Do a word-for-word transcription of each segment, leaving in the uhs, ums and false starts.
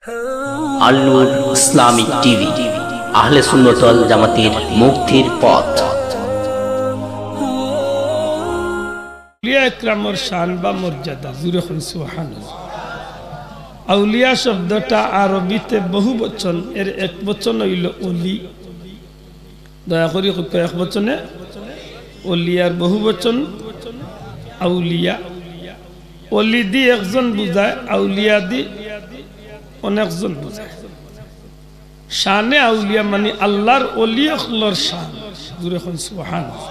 আল নূর Islamic TV, আহলে সুন্নত ওয়াল জামাতের মুক্তির পথ। আউলিয়া একরামর শান বা মর্যাদা, জুরে কইন সুবহানাল্লাহ। আউলিয়া শব্দটা আরবিতে বহু বচন, এর এক বচন অইল অলি। দয়া করি কউক্কা এক বচনে অলি, আর বহু বচন আউলিয়া। অলি দি একজন বুঝায়, আউলিয়া দি অনেকজন বুঝায়। শানে আউলিয়া মানি আল্লার অলি অকলর শান। জুরে কইন সুবহানাল্লাহ।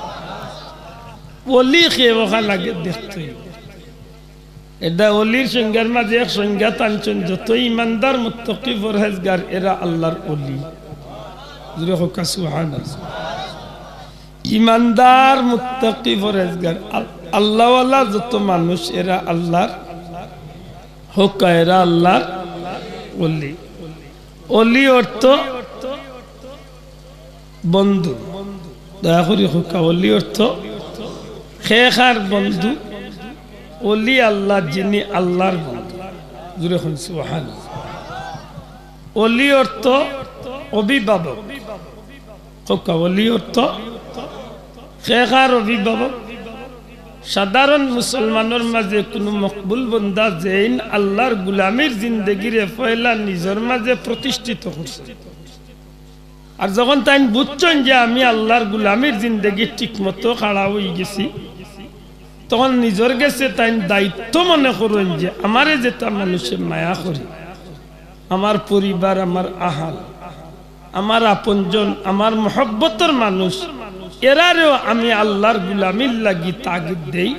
অলি কে অখান আগে দেখতে অইব। এটা অলির সংজ্ঞার মাঝে এক সংজ্ঞা টানছইন, যত ইমানদার, মুত্তাকি, পরহেজগার, এরা আল্লার অলি। জুরে কউক্কা সুবহানাল্লাহ। ইমানদার, মুত্তাকি, পরহেজগার, আল-, আল্লাওয়ালা যত মানুষ, এরা আল্লার, কউক্কা, এরা আল্লার অলি। অলি অর্থ বন্ধু। দয়া করি কউক্কা, অলি অর্থ কে কার বন্ধু? অলি আল্লাহ, যিনি আল্লার বন্ধু। জুরে কইন সুবহানাল্লাহ। অলি অর্থ অভিভাবক। কউক্কা, অলি অর্থ কে কার অভিভাবক? সাধারণ মুসলমানর মাঝে কুনু মকবুল বন্দা যেইন আল্লার গুলামির জিন্দেগিরে পয়লা নিজর মাঝে প্রতিষ্ঠিত করছে, আর যখন তাইন বুঝছইন যে আমি আল্লার গুলামির জিন্দেগি ঠিক মতো খাড়া অইগেছি, তখন নিজর গেছে তাইন দায়িত্ব মনে করইন যে আমারে যেতা মানুষে মায়া করে, আমার পরিবার, আমার আহাল, আমার আপনজন, আমার মহব্বতর মানুষ, এরারেও আমি আল্লার গুলামির লাগি তাগিদ দেই।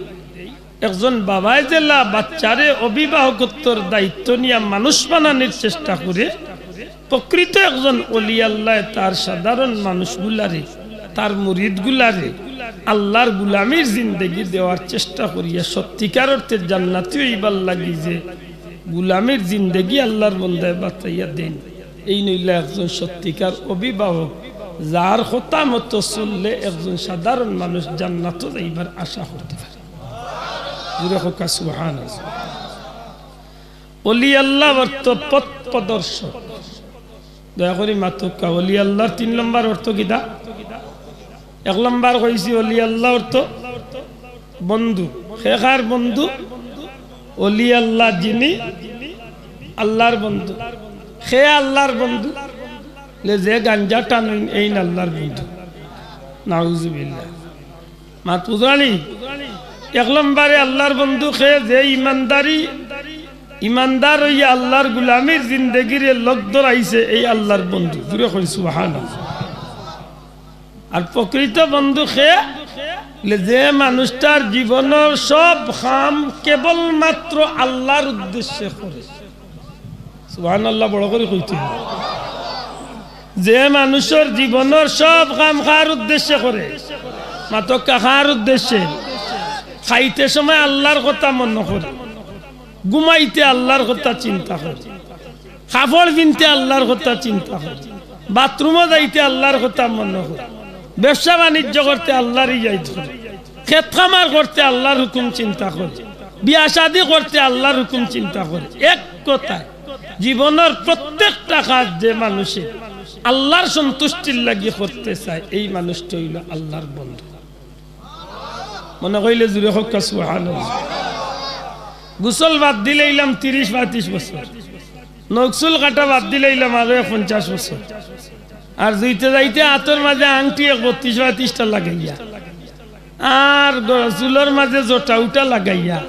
একজন বাবায় যেলা বাচ্চারে অভিভাবকত্বর দায়িত্ব নিয়া মানুষ বানানির চেষ্টা করে, প্রকৃত একজন অলি আল্লায় তার সাধারণ মানুষগুলারে, তার মুরিদগুলারে আল্লার গুলামির জিন্দেগি দেওয়ার চেষ্টা করিয়া সত্যিকার অর্থে জান্নাতি অইবার লাগি যে গুলামির জিন্দেগি আল্লার বন্দায় বাঁচাইয়া দেইন, এইন অইলা একজন সত্যিকার অভিভাবক, যার কথা মতো চললে একজন সাধারণ মানুষ জান্নাতো যাইবার আশা করতে পারে। জুরে কউক্কা সুবহানাল্লাহ। অলি আল্লাহ অর্থ পথ প্রদর্শক। দয়া করি মাতউক্কা, অলি আল্লার তিন নম্বর অর্থ কিতা? এক নম্বর কইছি অলি আল্লাহ অর্থ বন্ধু। কে কার বন্ধু? অলি আল্লাহ, যিনি আল্লার বন্ধু। কে আল্লার বন্ধু? লে যে গাঞ্জা টানইন, এইন আল্লার বন্ধু। নাউজুবিল্লাহ। মাত বুঝরানি? এক নম্বরে আল্লার বন্ধু কে? যে ইমানদারি, ইমানদার অইয়া আল্লার গুলামির জিন্দেগিরে লগ ধরাইছে, এই আল্লার বন্ধু। জুরে কইন সুবহানাল্লাহ। আর প্রকৃত বন্ধু কে? লে যে মানুষটার জীবনর সব কাম কেবলমাত্র আল্লার উদ্দেশ্যে করে। সুবহানাল্লাহ, বড় করি কইতে অইবো। যে মানুষর জীবনর সব কাম কার উদ্দেশ্যে করে? মাতউক্কা, কার উদ্দেশ্যে? খাইতে সময় আল্লার কথা মনো করে, ঘুমাইতে আল্লার কথা চিন্তা করে, কাপড় পিনতে আল্লার কথা চিন্তা করে, বাথরুমো যাইতে আল্লার কথা মনো করে, ব্যবসা বাণিজ্য করতে আল্লার ইয়াদ করে, খেত খামার করতে আল্লার হুকুম চিন্তা করে, বিয়া শাদি করতে আল্লার হুকুম চিন্তা করে। এক কথায়, জীবনর প্রত্যেকটা কাজ যে মানুষে আল্লার সন্তুষ্টির লাগি করতে চায়, এই মানুষটা অইলো আল্লার বন্ধু। মনে কইলে জুরে কউক্কা সুবহানাল্লাহ। গোসল বাদ দিলাইলাম তিরিশ পঁয়ত্রিশ বছর, নখ চুল কাটা বাদ দিলাইলাম আরো এক পঞ্চাশ বছর, আর জুইতে যাইতে আতর মাঝে আংটি এক বত্রিশ পঁয়ত্রিশটা লাগাইয়া, আর গ-, চুলর মাঝে জটা উটা লাগাইয়া,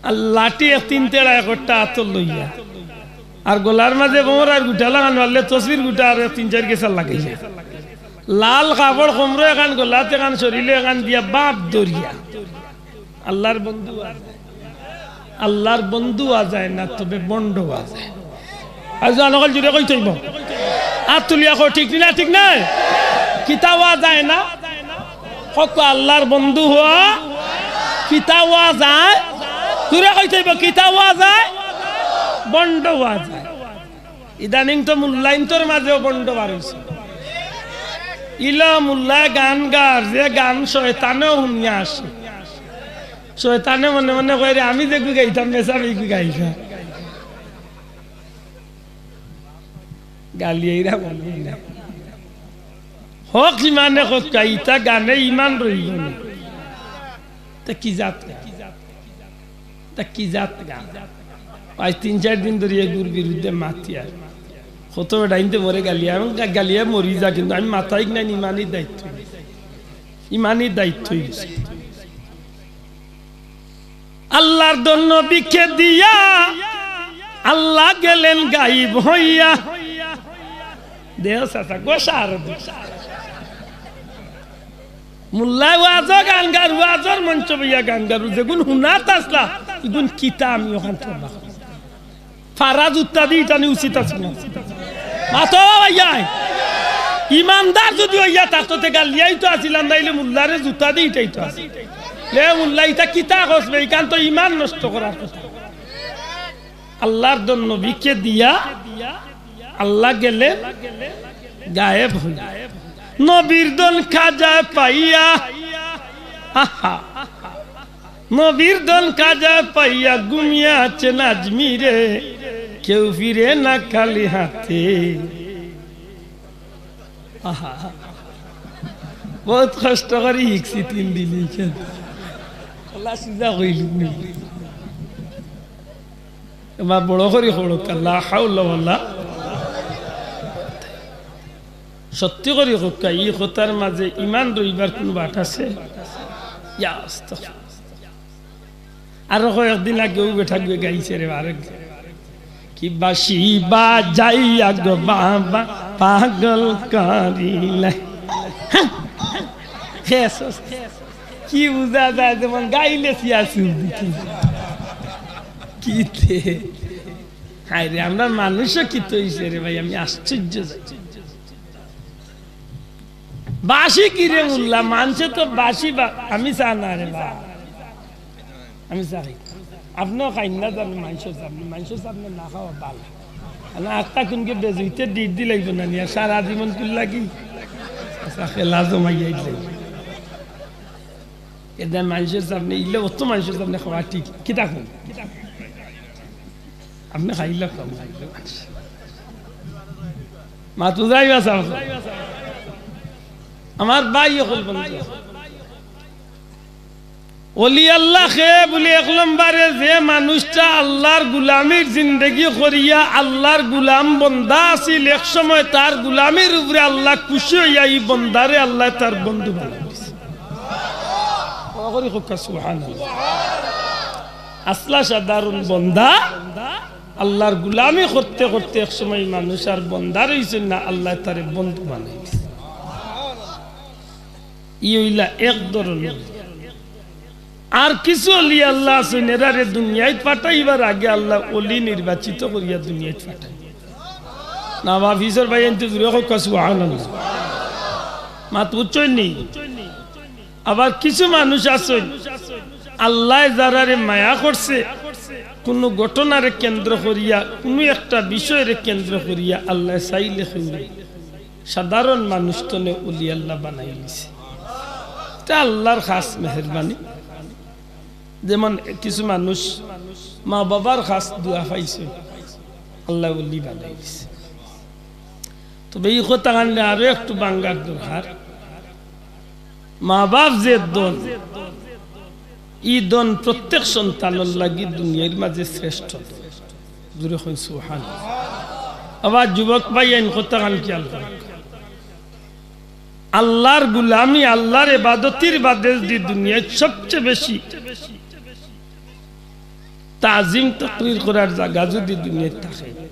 আর লাঠি এক তিন তেড়া একটা আতর লইয়া, আর গলার মাঝে ভমরার গুটা লাগান পারলে তসবির গুটা আর এক তিন চাইর গেছা লাগাইয়া, লাল কাপড় কমরো এখান, গলাত এখান, শরীলো এখান দিয়া বাপ ধরিয়া আল্লার বন্ধু অওয়া যায়। আল্লার বন্ধু অওয়া যায় না, তবে ভন্ড অওয়া যায়। আর জনগণ জুরে কইতে অইবো, আত তুলিয়া কও, ঠিক নি না? ঠিক নায়? কিতা অওয়া যায় না? কউক্কা, আল্লার বন্ধু অওয়া কিতা অওয়া যায়? জুরে কইতে অইবো, কিতা অওয়া যায়? ভন্ড অওয়া যায়। ইদানিং তো মুল্লাইন্তর মাঝেও ভন্ড বার অইছে। ইলা মুল্লায় গান গার, যে গান শয়তানেও হুনিয়া আসে। শয়তানে মনে মনে কয়, "রে, আমি যেগু গাইতাম, মেসাব ইগু গাইবা।" গালিয়াইরা বলে না। হক ইমানে কউক্কা, ইতা গানে ইমান রইল না। তা কি জাত গান? তা কি জাত গান? আইজ তিন চাইর দিন ধরি এগুর বিরুদ্ধে মাতিয়ার। কত বেটাইন্তে মরে গালিয়া, আমি গা-, গালিয়া মরি যা, কিন্তু আমি মাতাইক না, ইমানি দায়িত্ব। ইমানি দায়িত্ব অইছে। আল্লার ধন নবীকে দিয়া, আল্লা গেলেন গাইব হইয়া। দেও চাচা, গোসা আর দি। মুল্লায় ওয়াজো গান গার, ওয়াজর মঞ্চ বইয়া গান গার, যেগুন হুনাত আছলা, ইগুন কিতা আমি অখান তো না। ফারা জুতা দি ইটানি উচিত আছিল না। মাতো ভাইয়া, ইমানদার যুদি অইয়া থাকতো, তে গালিয়াইতো আছিল না, নাইলে মুল্লারে জুতা দি ইটাইতো আছিল। লে মুল্লা, ইতা কিতা কস বে? ইখান তো ইমান নষ্ট করার কথা। আল্লার ধন নবীকে দিয়া আল্লা গেলে গায়েব হইয়া। নবীর ধন খাজায় পাইয়া, আহা, নবীর ধন খাজায় পাইয়া ঘুমিয়া আছেন আজমিরে, কেউ ফিরে না খালি হাতে। আহা, বহুত কষ্ট করি হিকছি তিন দিন ইখান। আল্লা সুজা কইল। এবার বড় করি কউক্কা, লা হাওলা ওয়ালা। সত্যি করি কউক্কা, ই কথার মাঝে ইমান রইবার কুনু বাট আছে? ইয়া আস্তাগফিরুল্লাহ। আরো কয়েকদিন আগেও বেটাগুয়ে গাইছে রে, আরেক কি বাঁশি বাজাইয়া গো বাবা পাগল করিলে। হে, কি বুঝা যায়, যেমন গাইলে সিয়াসুর দিকে। কিতে? হায় রে, আমরার মানুষও কিতা অইছে রে ভাই, আমি আশ্চর্য যাই। বাঁশি কিরে মুল্লা, মানষে তো বাঁশি বা-, আমি চা না রে বা, আমি চা খাই। আপনেও খাইন না জানি মানষর সামনে, মানষর সামনে না খাওয়া ভালা। না, আত্মা কুনকে বেজুইতে ডিট দিলাইব না নিয়া সারা জীবন কুল লাগি। আচ্ছা, খেলা জমাইয়া দিলাই। এটা মানষর সামনে, ইলে অত মানষর সামনে খাওয়া ঠিক। কিতা কইন? আপনে খাইলা কম। মাতু যাইবা সাহেব। আমার ভাই অকল বন্ধু। অলি আল্লা কে বুলি এক নম্বরে যে মানুষটা আল্লার গুলামির জিন্দেগি করিয়া আল্লার গুলাম বন্দা আছিল, এক সময় তার গুলামির উপরে আল্লা খুশি অইয়া ই বন্দারে আল্লায় তার বন্ধু বানাই দিছে। করি কউক্কা সুবহানাল্লাহ। আছলা সাধারণ বন্দা, আল্লার গুলামি করতে করতে এক সময় মানুষ আর বন্দা রইছে না, আল্লায় তারে বন্ধু বানাই দিছে। ই অইলা এক ধরনর। আর কিছু অলি আল্লা আছইন, এরারে দুনিয়াত পাঠাইবার আগে আল্লা অলি নির্বাচিত করিয়া দুনিয়াত পাঠাইন। না বা ফিছর ভাই, এনতে জুরে কউক্কা সুবহানাল্লাহ। মাত বুঝছইন নি? আবার কিছু মানুষ আছইন, আল্লায় যারারে মায়া করছে, কুনু ঘটনারে কেন্দ্র করিয়া, কুনু একটা বিষয়রে কেন্দ্র করিয়া আল্লায় চাইলে কেউরে সাধারণ মানুষ তনে অলি আল্লা বানাই দিছে। ইটা আল্লার খাস মেহেরবানি। যেমন কিছু মানুষ মা বাবার খাস দোয়া পাইছে, আল্লায় অলি বানাই দিছে। তবে ই কথাখানরে আরো একটু ভাঙ্গার দরকার। মা বাপ যে ধন, ই ধন প্রত্যেক সন্তানর লাগি দুনিয়ার মাঝে শ্রেষ্ঠ ধন। জুরে কইন সুবহানাল্লাহ। আবার যুবক ভাইয়াইন কথাখান খেয়াল করউক্কা। আল্লার গুলামি, আল্লার ইবাদতির বাদে যদি দুনিয়াত সবচেয়ে বেশি তাজিম তকরির করার জাগা যদি দুনিয়াত থাকে,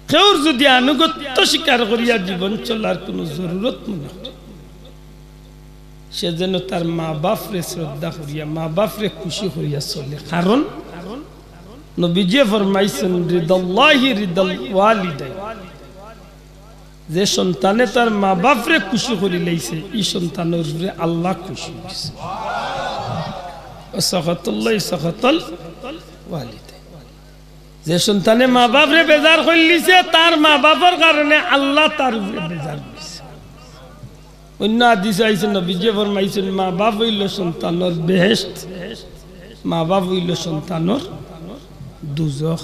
কেউর যদি আনুগত্য স্বীকার করিয়া জীবন চলার কুনু জরুরত মনে করে, সে যেন তার মা বাপরে শ্রদ্ধা করিয়া, মা বাপরে খুশি করিয়া চলে। কারণ নবীজিয়ে ফরমাইছইন, "রিদাল্লাহি রিদাল ওয়ালিদাইন।" যে সন্তানে তার মা বাপরে খুশি করিলাইছে, ই সন্তানর উপরে আল্লা খুশি অইছে। "ওয়া সাখাতুল্লাহি সাখাতাল ওয়ালিদাইন।" যে সন্তানে মা বাপরে বেজার করিলিছে, তার মা বাপর কারণে আল্লা তার উপরে বেজার অইছে। অইন্য হাদিসো আইছে, নবীজিয়ে ফরমাইছইন, "মা বাপ অইলো সন্তানর বেহেশত, মা বাপ অইলো সন্তানর দুজখ।"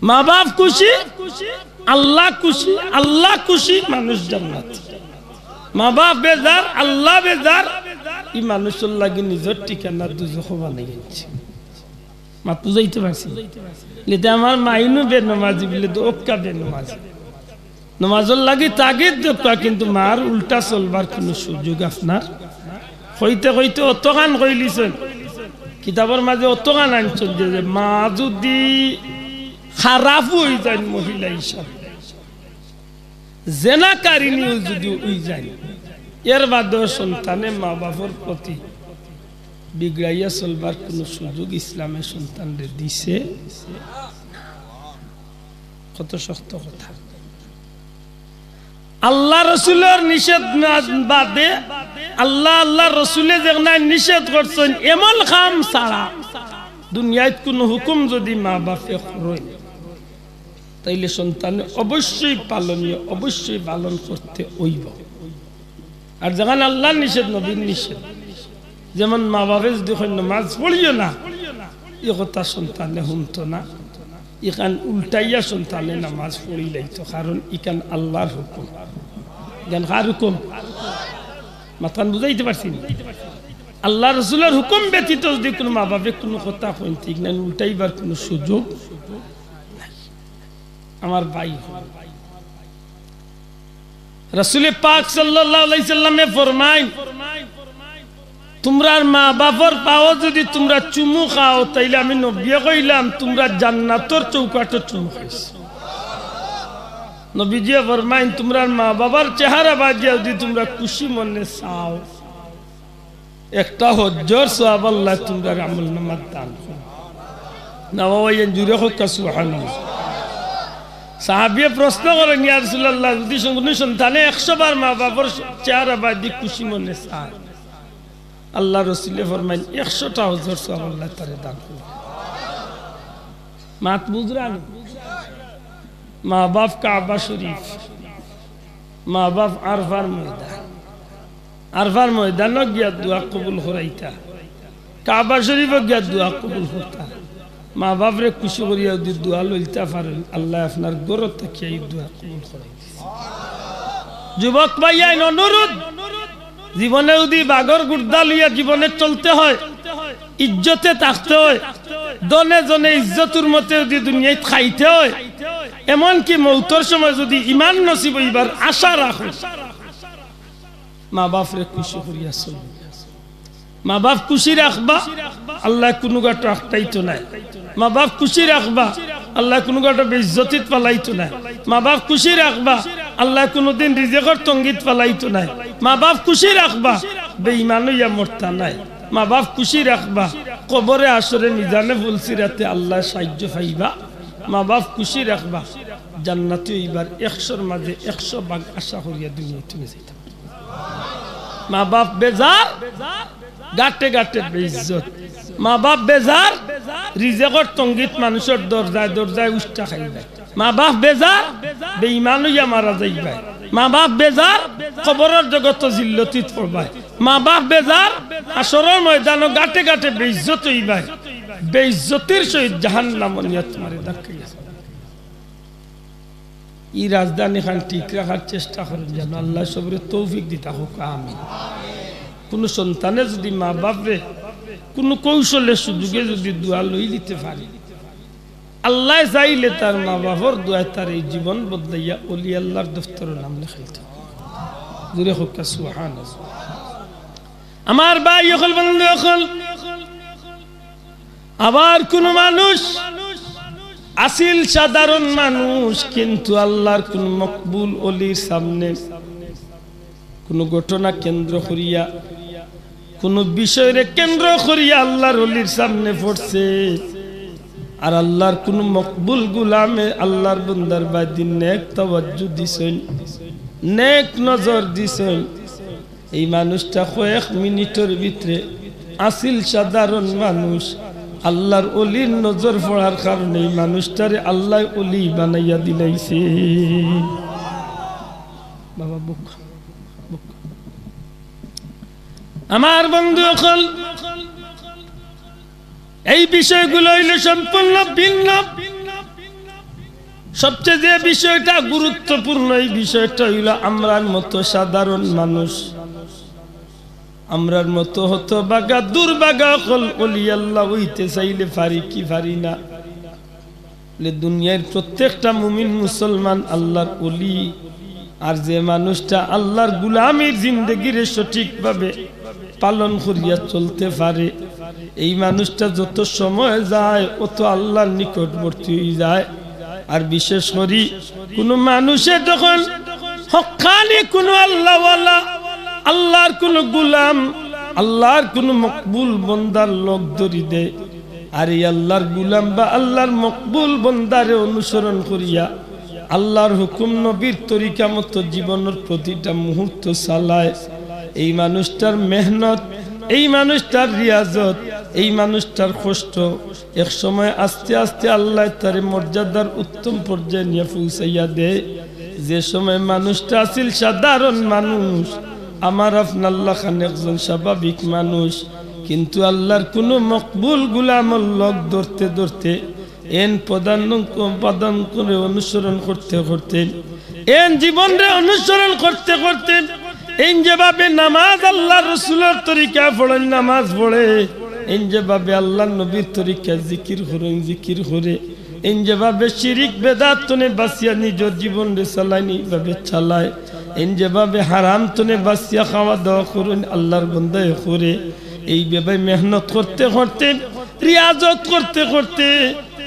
মা বাপ খুশি, আল্লাহ খুশি, আল্লাহ খুশি, মানুষ জান্নাত। মা বাপ বেজার, আল্লাহ বেজার, ই মানুষর লাগি নিজর ঠিকানা দুজখ বানাই আনছে। মাত বুঝাইতে পারছি? এতে আমার মাইনও বেনমাজি বলে তো অক্কা বেনমাজি। নমাজর লাগি তাগিদ দেউক্কা, কিন্তু মার উল্টা চলবার কুনু সুযোগ আপনার। কইতে কইতে অতখান কইলিছইন, কিতাবর মাঝে অতখান আনছইন যে, যে মা যুদি খারাপ অইযাইন মহিলা হিসাবে, জেনাকারিনীও যুদি অইযাইন, এর বাদেও সন্তানে মা বাপর প্রতি বিগড়াইয়া চলবার কুনু সুযোগ ইসলামে সন্তানরে দিছে? কত শক্ত কথা। আল্লাহ রসুলর নিষেধ না বাদে, আল্লাহ, আল্লাহর রসুলে যেখানে নিষেধ করছইন, এমন কাম ছাড়া দুনিয়াত কুনু হুকুম যুদি মা বাপে করইন, তাইলে সন্তানে অবশ্যই পালনীয়, অবশ্যই পালন করতে অইবো। আর যেখান আল্লাহর নিষেধ, নবীর নিষেধ, যেমন মা বাপে যুদি কইন নমাজ পড়িও না, ই কথা সন্তানে হুনতো না, ইখান উল্টাইয়া সন্তানে নমাজ পড়িলাইতো, কারণ ইখান আল্লাহর হুকুম। ইখান কার হুকুম? মাতখান বুঝাইতে পারছি নি? আল্লাহ রসুলর হুকুম ব্যতীত যুদি কুনু মা বাপে কুনু কথা কইন, ঠিক না, উল্টাইবার কুনু সুযোগ নাই। আমার ভাই, রসুলে পাক সাল্লাল্লাহু আলাইহি সাল্লামে ফরমাইন, তুমরার মা বাপর পাও যুদি তুমরা চুমু খাও, তাইলে আমি নবীয়ে কইলাম, তুমরা জান্নাতর চৌকাঠো চুমু খাইছো। নবীজিয়ে ফরমাইন, তুমরার মা বাবার চেহারা বাজিয়া যুদি তুমরা খুশি মনে চাও, একটা হজ্জর সওয়াব আল্লায় তুমরার আমল নামাত দান করইন। না বাবা, ইয়ে জুরে কউক্কা সুবহানাল্লাহ। সাহাবিয়ে প্রশ্ন করইন, ইয়া রাসুলাল্লাহ, যুদি কুনু সন্তানে একশো বার মা বাপর চেহারা বাজি খুশি মনে চায়, আল্লাহ রসুলে ফরমাইন, একশোটা হজ্জর সওয়াব আল্লায় তারে দান করইন। মাত বুঝরা নি? মা বাপ কাবা শরীফ, মা বাপ আরফার ময়দান, আরফার ময়দানো গিয়া দোয়া কবুল করাইতা, কাবা শরীফো গিয়া দোয়া কবুল করতা। মা বাপরে খুশি করিয়া যুদি দোয়া লইতা পারইন, আল্লায় আপনার ঘরো থাকিয়া ই দোয়া কবুল করাই দিছে। যুবক ভাইয়াইন, অনুরোধ, জীবনে যুদি বাঘর গুর্দা লইয়া জীবনে চলতে হয়, ইজ্জতে থাকতে হয়, ধনে জনে ইজ্জতর মতে যুদি দুনিয়াত খাইতে হয়, এমনকি মৌতর সময় যুদি ইমান নসিব অইবার আশা রাখো, মা বাপরে খুশি করিয়া চলবা। মা বাপ খুশি রাখবা, আল্লায় কুনু গাটো আটকাইতো নায়। মা বাপ খুশি রাখবা, আল্লায় কুনু গাটো বেইজ্জতিত ফালাইতো নায়। মা বাপ খুশি রাখবা, আল্লায় কুনুদিন রিজেকর তঙ্গিত ফালাইতো নায়। মা বাপ খুশি রাখবা, বেইমান অইয়া মরতা নায়। মা বাপ খুশি রাখবা, কবরে হাশরে মিজানে পুলসিরাতে আল্লায় সাইয্য পাইবা। মা বাপ খুশি রাখবা, জান্নাতি অইবার একশোর মাঝে একশো ভাগ আশা করিয়া দুনিয়া থনে যাইতা। মা বাপ বেজার, গাটে গাটে বেইজ্জত। মা বাপ বেজার, রিজেকর তঙ্গিত মানুষর দরজায় দরজায় উষ্টা খাইবায়। মা বাপ বেজার, বেইমান অইয়া মারা যাইবায়। মা বাপ বেজার, কবরর জগতো জিল্লতিত পড়বায়। মা বাপ বেজার, হাশরর ময়দানো গাটে গাটে বেইজ্জত অইবায়। বেইজ্জতির সহিত জাহান্নামো নিয়া তুমারে ধাক্কাইয়া ই রাজধানীখান ঠিক রাখার চেষ্টা করইন যেন। আল্লায় সবরে তৌফিক দিতা কউক্কা, আমিন। কুনু সন্তানে যুদি মা বাপরে কুনু কৌশলে সুযোগে যুদি দোয়া লইলিতে পারে, আল্লায় চাইলে তার মা বাপর দোয়ায় তার ই জীবন বদলাইয়া অলি আল্লার দফতরো নাম লেখাইতো। জুরে কউক্কা সুবহানাল্লাহ। আমার ভাই অকল, বন্ধু অকল, আবার কুনু মানুষ আছিল সাধারণ মানুষ, কিন্তু আল্লার কুনু মকবুল অলির সামনে কুনু ঘটনা কেন্দ্র করিয়া, কুনু বিষয়রে কেন্দ্র করিয়া আল্লার অলির সামনে পড়ছে। আর আল্লার কুনু মকবুল গুলামে আল্লার বন্দার বায়দি নেক তাওয়াজ্জু দিছইন, নেক নজর দিছইন। এই মানুষটা কয়েক মিনিটর ভিতরে আছিল সাধারণ মানুষ, আল্লার অলির নজর পড়ার কারণে এই মানুষটারে আল্লায় অলি বানাইয়া দিলাইছে। বাবা, বুক, বুক। আমার বন্ধু অকল, এই বিষয়গুলো অইলো সম্পূর্ণ ভিন্ন। সবচেয়ে যে বিষয়টা গুরুত্বপূর্ণ, এই বিষয়টা অইলো আমরার মতো সাধারণ মানুষ, আমরার মতো হতভাগা দুর্ভাগা অকল অলি আল্লাহ অইতে চাইলে পারি কি পারি না? বলে, দুনিয়ার প্রত্যেকটা মুমিন মুসলমান আল্লাহর অলি। আর যে মানুষটা আল্লাহর গুলামির জিন্দেগিরে সঠিকভাবে পালন করিয়া চলতে পারে, এই মানুষটা যত সময় যায়, অত আল্লাহর নিকটবর্তী অই যায়। আর বিশেষ করি কুনু মানুষে যখন হক্কানি কুনু আল্লাহওয়ালা, আল্লাহর কুনু গুলাম, আল্লাহর কুনু মকবুল বন্দার লগ ধরি দেয়, আর এই আল্লাহর গুলাম বা আল্লাহর মকবুল বন্দারে অনুসরণ করিয়া আল্লাহর হুকুম নবীর তরিকা মতো জীবনের প্রতিটা মুহূর্ত চালায়, এই মানুষটার মেহনত, এই মানুষটার রিয়াজত, এই মানুষটার কষ্ট এক সময় আস্তে আস্তে আল্লাহ তারে মর্যাদার উত্তম পর্যায়ে নিয়ে পৌঁছাইয়া দেয়। যে সময় মানুষটা আছিল সাধারণ মানুষ, আমার আপনার লাখান একজন স্বাভাবিক মানুষ, কিন্তু আল্লাহর কুনু মকবুল গুলামর লগ ধরতে ধরতে, এন পদানুক্রম পদানুক্রমে অনুসরণ করতে করতে, এন জীবনরে অনুসরণ করতে করতে, এন যেভাবে নামাজ আল্লাহর রসুলর তরিকা পড়েন, নামাজ পড়ে, এন যেভাবে আল্লাহর নবীর তরিকা জিকির করেন, জিকির করে, এন যেভাবে শিরিক বেদাত তনে বাঁচিয়া নিজর জীবনরে চালাইন, এইভাবে চালায়। এন যেভাবে হারাম তনে বাঁচিয়া খাওয়া দাওয়া করইন, আল্লাহর বন্দায় করে। এইভাবে মেহনত করতে করতে, রিয়াজত করতে করতে,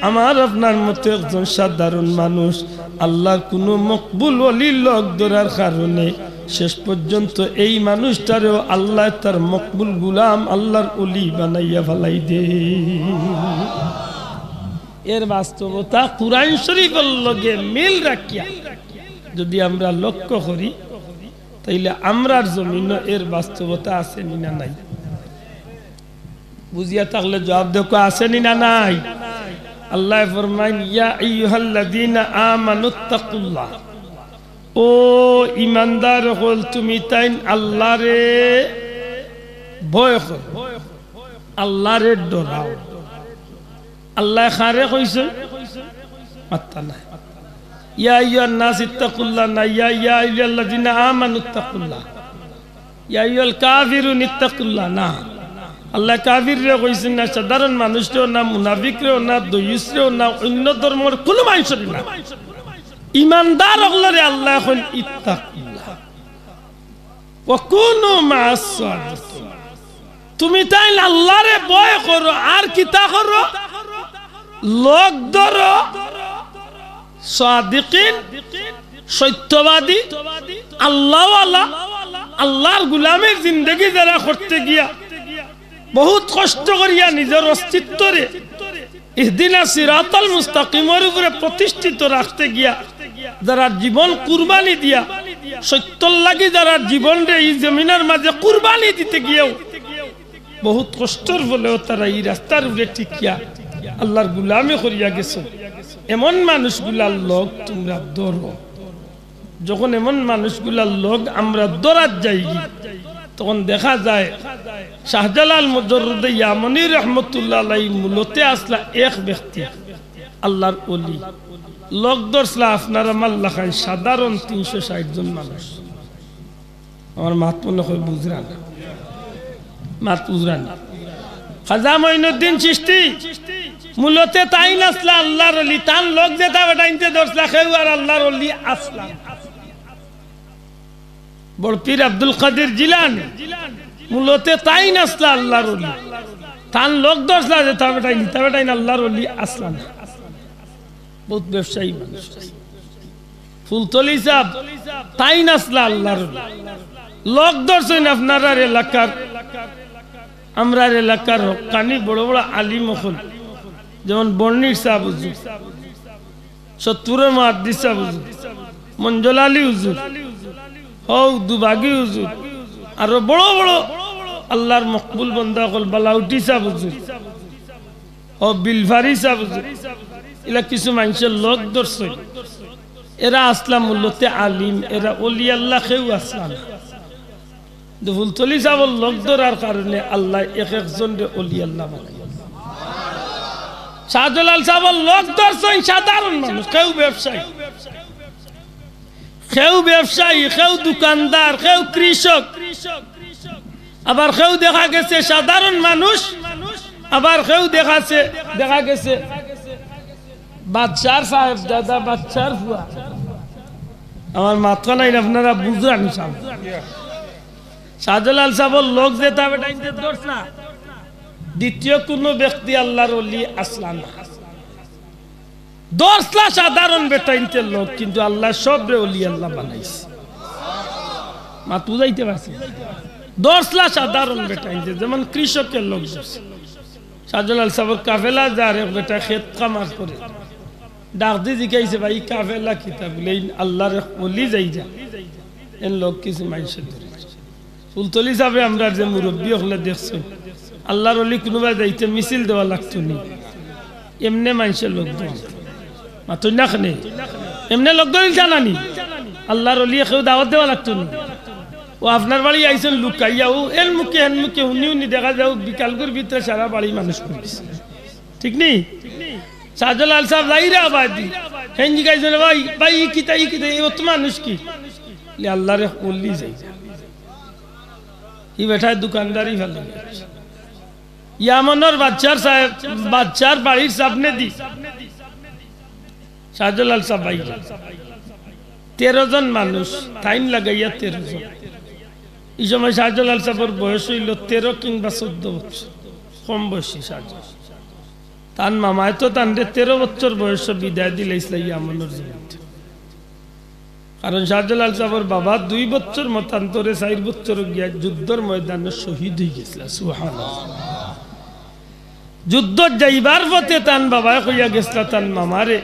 আমার আপনার মতো একজন সাধারণ মানুষ আল্লাহর কুনু মকবুল অলির লগ ধরার কারণে শেষ পর্যন্ত এই মানুষটারেও আল্লাহ তার মকবুল গুলাম, আল্লাহর অলি বানাইয়া ফালাই দে। এর বাস্তবতা কুরআন শরীফর লগে মিল রাখিয়া যদি আমরা লক্ষ্য করি, তাইলে আমরার জমিনো এর বাস্তবতা আছে নি না নাই? বুঝিয়া থাকলে জবাব দেখো, আছে নি না নাই? আল্লাহ ফরমাইন, "ইয়া আইয়ুহাল্লাযীনা আমানুত্তাকুল্লাহ।" ও ইমানদার অকল, তুমি তাইন আল্লাহরে ভয় করো, আল্লাহরে ডরাও। আল্লাহ কারে কইছে? মাত্তা নাই। ইয়া আইয়ুহান নাস ইত্তাকুল্লাহ না, ইয়া, ইয়া আইয়ুহাল্লাযীনা আমানুত্তাকুল্লাহ। ইয়া আইয়ুহাল কাফিরুন ইত্তাকুল্লাহ না। আল্লাহ কাফিররে কইছেন না, সাধারণ মানুষরেও না, মুনাফিকরেও না, দয়ুসরেও না, অন্য ধর্মর কুনু মানুষরে না। ইমানদার অকলরে আল্লাহ কইন ইত্তাকুল্লাহ। ওয়া কুনু মাআস সাদিকিন। তুমি তাইন আল্লাহরে ভয় করো, আর কিতা করো? লগ ধরো সাদিকিন, সত্যবাদী, আল্লাহওয়ালা, আল্লাহর গুলামির জিন্দেগি যারা করতে গিয়া বহুত কষ্ট করিয়া নিজর অস্তিত্বরে ইহদিনা সিরাতাল মুস্তাকিমর উপরে প্রতিষ্ঠিত রাখতে গিয়া যারা জীবন কুরবানি দিয়া, সত্যর লাগি যারা জীবনরে এই জমিনর মাঝে কুরবানি দিতে গিয়াও বহুত কষ্টর ফলেও তারা এই রাস্তার উপরে টিকিয়া আল্লাহর গুলামি করিয়া গেছে। এমন মানুষগুলার লগ তোমরা ধরো। যখন এমন মানুষগুলার লগ আমরা ধরাত যাইগি, তখন দেখা যায় শাহজালাল মুজাররদে ইয়ামনি রহমতুল্লাহ আলাইহি মূলতে আসলা এক ব্যক্তি, আল্লাহর অলি। লগ ধরছলা আপনার আমার লাখান সাধারণ তিনশো ষাট জন মানুষ। আমার মাত মনে হয় বুঝরা না, মাত বুঝরা না। খাজা মঈনুদ্দিন চিশতি মূলতে তাইন আসলা আল্লাহর অলি, তান লগ যেতা বেটাইনতে ধরছলা, কেউ আর আল্লাহর অলি আসলা না। বড় পীর আব্দুল কাদির জিলানী মূলতে তাইন আসলা আল্লাহর অলি, তান লগ ধরছলা যেতা বেটাইন, ইতা বেটাইন আল্লাহর অলি আসলা না। বহুত ব্যবসায়ী মানুষ। ফুলতলি সাহেব তাইন আসলা আল্লাহর অলি, লগ ধরছইন আপনারার এলাকার, আমরার এলাকার হক্কানি বড় বড় আলিম অকল, যেমন বর্ণির সাহেব হুজুর, সত্তরের মুহাদ্দিস সাহেব হুজুর, মঞ্জল আলী হুজুর, হক দুবাগি হুজুর, আরো বড় বড় আল্লাহর মকবুল বন্দা অকল, বালাউটি সাহেব হুজুর, ও বিলফারি সাহেব হুজুর, ইলা কিছু মানষে লগ ধরছইন। এরা আসলা মূলতে আলিম, এরা অলি আল্লাহ কেউ আসলা না। কিন্তু ফুলতলি সাহেবর লগ ধরার কারণে আল্লাহ এক একজনরে অলি আল্লাহ বানাইল। শাহজালাল সাবর লগ ধরছইন সাধারণ মানুষ, কেউ ব্যবসায়ী, কেউ ব্যবসায়ী, কেউ দোকানদার, কেউ কৃষক। আবার কেউ দেখা গেছে সাধারণ মানুষ, আবার কেউ দেখাছে, দেখা গেছে বাদশার সাহেবজাদা, বাদশার ফুয়া। আমার মাতখান আপনারা বুঝরা নি সাব। শাহজালাল সাবর লগ যেতা বেটাইন্তে ধরছলা, দ্বিতীয় কুনু ব্যক্তি আল্লার অলি আছলা না। ধরছলা সাধারণ বেটাইন্তে লগ, কিন্তু আল্লায় সবরে অলি আল্লা বানাইছে। মাত বুঝাইতে পারছি? ধরছলা সাধারণ বেটাইন্তে, যেমন কৃষকর লগ ধরছে। শাহজালাল সাবর কাফেলা যার, এক বেটা খেত খামার করে। ডাক দি জিকাইছে, "ভাই, ই কাফেলা কিতা?" বুলে, "ই আল্লার এক অলি যাইরা, এন লগ কিছু মাইনষে ধরে।" ফুলতলি সাবে আমরার যে মুরব্বি অকলে দেখছইন, আল্লার অলি কুনুবায় যাইতে মিছিল দেওয়া লাগতো নি, এমনে মাইনষে লগ ধরে। মাতইন না কেনে? এমনে লগ ধরিল জানা নি? আল্লার অলিয়ে কেউ দাওয়াত দেওয়া লাগতো নি? ও আপনার বাড়ি আইছইন লুকাইয়া, ও এন মুখে হেন মুখে হুনি হুনি দেখা যাও বিকালকুর ভিতরে সারা বাড়ি মানুষ করিছে। ঠিক নি? শাহজালাল সাব যাইরা আবাদি। হেন জিকাইছইন, "ভাই, ভাই, ই কিতা, ই কিতা, ই অত মানুষ কি?" বুলে, "আল্লার এক অলি যাইরা।" ই বেটায় দোকানদারি ফালাই। ইয়ামনর বাদশার সাহেব, বাদশার বাড়ির সামনেদি শাহজালাল সাব আইরা। তেরো জন মানুষ, টাইম লাগাইয়া তেরো জন। ই সময় শাহজালাল সাবর বয়স অইলো তেরো কিংবা চৌদ্দ বছর, কম বয়সী শাহজালাল। তান মামায় তো তানরে তেরো বছর বয়সো বিদায় দিলাইছলা ইয়ামনর জমিন থাকি। কারণ শাহজালাল সাবর বাবা দুই বছর মতান্তরে চাইর বছর গিয়া যুদ্ধর ময়দানো শহীদ অইগেছলা। সুবহানাল্লাহ। যুদ্ধত যাইবার পথে তান বাবায় কইয়া গেছলা তান মামারে,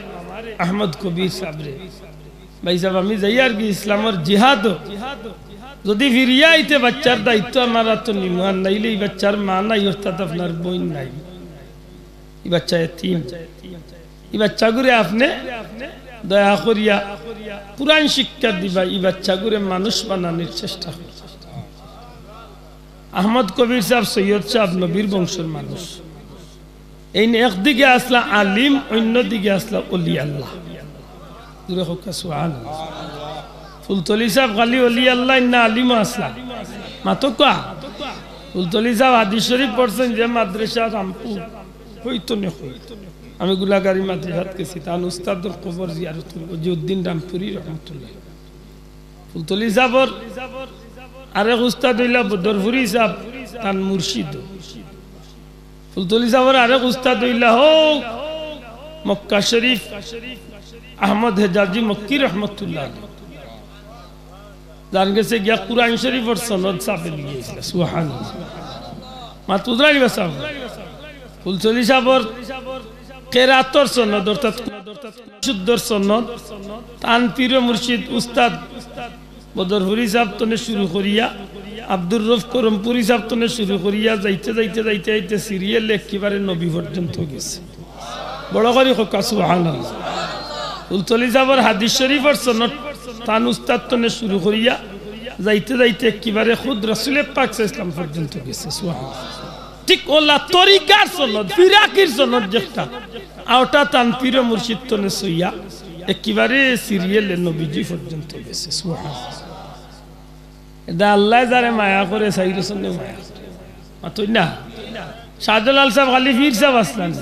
আহমদ কবির সাবরে, "ভাই সাব, আমি যাইয়ার গি ইসলামর জিহাদো, যুদি ফিরিয়া আইতে বাচ্চার দায়িত্ব আমার আতো নিমু, আর নাইলে ই বাচ্চার মা নাই, অর্থাৎ আপনার বইন নাই, ই বাচ্চা এতিম, ই বাচ্চাগুরে আপনে দয়া করিয়া কুরআন শিক্ষা দিবা, ই বাচ্চাগুরে মানুষ বানানির চেষ্টা করবা।" আহমদ কবির সাব, সৈয়দ সাব নবীর বংশর মানুষ। এইন একদিকে আছলা আলিম, অইন্য দিকে আছলা অলি আল্লা। জুরে কউক্কা সুবহানাল্লাহ। ফুলতলি সাব খালি অলি আল্লা, ইন্না আলিমও আছলা। মাতউক্কা। ফুলতলি সাব হাদিস শরিফ পড়ছইন যে মাদ্রাসা রামপুর, অইতো নে অই। আমি গোলাগাড়ি মাদ্রাসাত গেছি, তান উস্তাদর কবর জিয়ারত করবো, জিয়াউদ্দিন রামপুরি রহমতুল্লাহ। ফুলতলি সাবর আরেক উস্তাদ অইলা বদরপুরি সাব, তান মুর্শিদ। ফুলতলি সাবর আরেক উস্তাদ অইলা হউ মক্কা শরিফ আহমদ হেজাজি মক্কি রহমতুল্লাহ আলাইহি। যান গেছে গিয়া কুরআন শরিফর সনদ সাবে লইয়া আইছলা। সুবহানাল্লাহ। মাত বুঝরা নি বা সাব? ফুলতলি সাবর কেরাতর সনদ, অর্থাৎ শুদ্ধর সনদ, তান পীর ও মুর্শিদ উস্তাদ বদরপুরি সাব তনে শুরু করিয়া, আব্দুর রউফ করমপুরি সাব তনে শুরু করিয়া, যাইতে যাইতে যাইতে যাইতে সিরিয়ালে একেবারে নবী পর্যন্ত গেছে। বড় করি কউক্কা সুবহানাল্লাহ। ফুলতলি সাবর হাদিস শরিফর সনদ তান উস্তাদ তনে শুরু করিয়া, যাইতে যাইতে একেবারে খুদ রাসুলে পাক সাল্লাল্লাহু আলাইহি ওয়াসাল্লাম পর্যন্ত গেছে। সুবহানাল্লাহ। ঠিক অলা তরিকার সনদ, ফিরাকির সনদ যেটা, অটা তান পীর ও মুর্শিদ তনে সইয়া একেবারে সিরিয়ালে নবীজি পর্যন্ত গেছে। সুবহানাল্লাহ। ইটা আল্লায় যারে মায়া করে, সাইরে সন্নে মায়া করে। মাতইন না? শাহজালাল সাব খালি পীর সাব আছলা নি?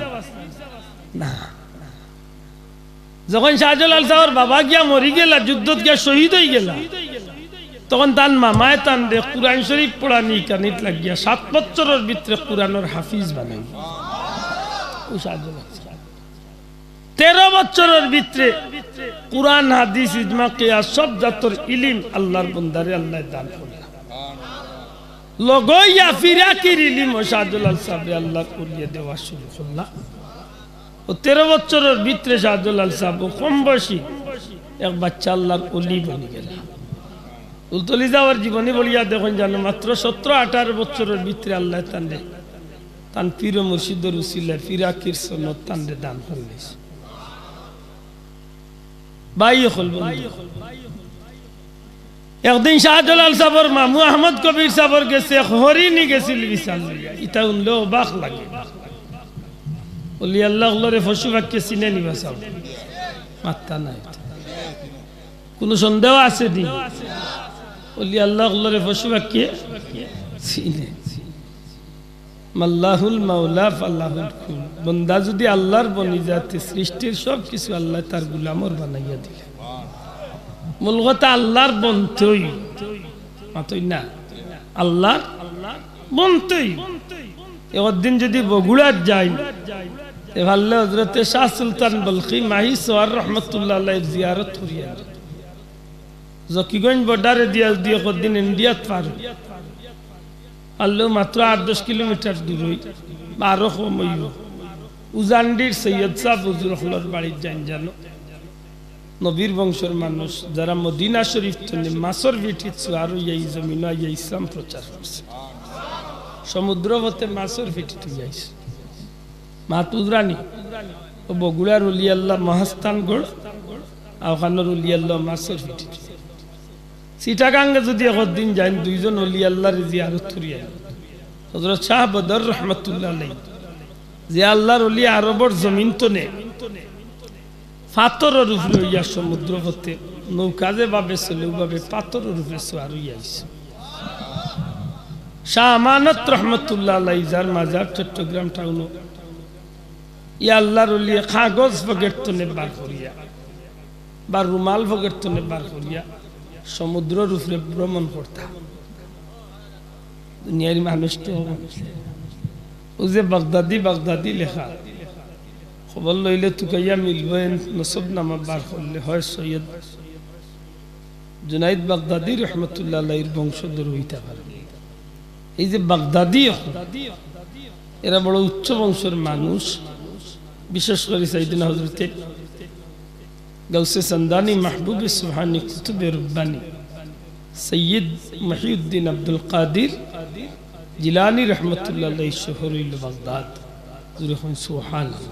না। যখন শাহজালাল সাবর বাবা গিয়া মরি গেলা, যুদ্ধত গিয়া শহীদ অইগেলা, তখন তান মামায় তানরে কুরআন শরিফ পড়ানি হিকানিত লাগিয়া সাত বছরর ভিতরে কুরআনর হাফিজ বানাইল। অউ শাহজালাল সাব। তেরো বছরর ভিতরে কুরআন, হাদিস, ইজমা, কিয়াস সব জাতর ইলিম আল্লার বন্দারে আল্লায় দান করলা। লগইয়া ফিরাকির ইলিমও শাহজালাল সাবরে আল্লার অলিয়ে দেওয়া শুরু করলা। অউ তেরো বছরর ভিতরে শাহজালাল সাব অউ কম বয়সী এক বাচ্চা আল্লার অলি বনিগেলা। ফুলতলি সাবর জীবনী বলিয়া দেখইন জানো, মাত্র সতরো আঠারো বছরর ভিতরে আল্লায় তানরে, তান পীর ও মুর্শিদর উসিলায় ফিরাকির সনদ তানরে দান করলা। ভাই অকল বন্ধু, একদিন শাহজালাল সাবর মামু আহমদ কবির সাবর গেছে এক হরিণী গেছিল বিছাল লইয়া। ইটা হুনলে অবাক লাগে। অলি আল্লাহ অকলরে পশু পাখিয়ে চিনে নি বা চাও? মাত্তা নাই। কুনু সন্দেহ আছে নি? অলি আল্লাহ অকলরে পশু পাখিয়ে চিনে। মাল্লাহুল মাওলা ফালাহুল কুল। বন্দা যুদি আল্লাহর বনি যায়, তে সৃষ্টির সব কিছু আল্লায় তার গুলামর বানাইয়া দিলে। মূল কথা আল্লাহর বনতই। মাতই না? আল্লাহর বনতই। একদিন যুদি বগুড়াত যাই, তে পারলে হজরতে শাহ সুলতান বলখি মাহি সোয়ার রহমতুল্লাহ আলাইহির জিয়ারত করিয়া আইন। জকিগঞ্জ বর্ডারে দিয়া যুদি একদিন ইন্ডিয়াত পার অই, পারলেও মাত্র আট দশ কিলোমিটার দূর অই, বা আরো কম অইবো। উজানডির সৈয়দ সাব হুজুর অকলর বাড়িত যাইন জানো। নবীর বংশর মানুষ, যারা মদিনা শরীফ তনে মাছর পিঠিত সোয়ার অইয়া ই জমিনো আইয়া ইসলাম প্রচার করছে। সমুদ্র পথে মাছর পিঠিত অইয়া আইছে। মাত বুঝরা নি? অউ বগুড়ার অলি আল্লাহ মহাস্থানগড়, আর অখানর অলি আল্লাহ মাছর পিঠিত। চিটাগাঙ্গে যুদি একদিন যাইন, দুইজন অলি আল্লাহরে জিয়ারত করিয়া আইন। হজরত শাহ বদর রহমতুল্লাহ আলাইহি, যে আল্লাহর অলি আরবর জমিন তনে পাথরর উপরে অইয়া সমুদ্র পথে নৌকা যেভাবে চলে, অউভাবে পাথরর উপরে সোয়ার অইয়া আইছে। শাহ আমানত রহমতুল্লাহ আলাইহি, যার মাজার চট্টগ্রাম টাউনো, ই আল্লাহর অলিয়ে কাগজ পকেট তনে বার করিয়া বা রুমাল পকেট তনে বার করিয়া সমুদ্রর উপরে ভ্রমণ করতা। দুনিয়ার মানুষ তো অউ যে বাগদাদি, বাগদাদি লেখা, খবর লইলে তুকাইয়া মিলবো, এন নসব নামা বার করলে হয় সৈয়দ জুনাইদ বাগদাদি রহমতুল্লাহ আলাইহির বংশধর অইতা পারে। এই যে বাগদাদি অকল, এরা বড় উচ্চ বংশর মানুষ, বিশেষ করি সাইয়েদনা হজরতে গাউসে সান্দানি, মাহবুবে সুবহানি, কুতুবে রব্বানি সৈয়দ মহিউদ্দিন আব্দুল কাদির জিলানী রহমতুল্লাহ আলাইহির শহর অইলো বাগদাদ। জোরে কইন সুবহানাল্লাহ।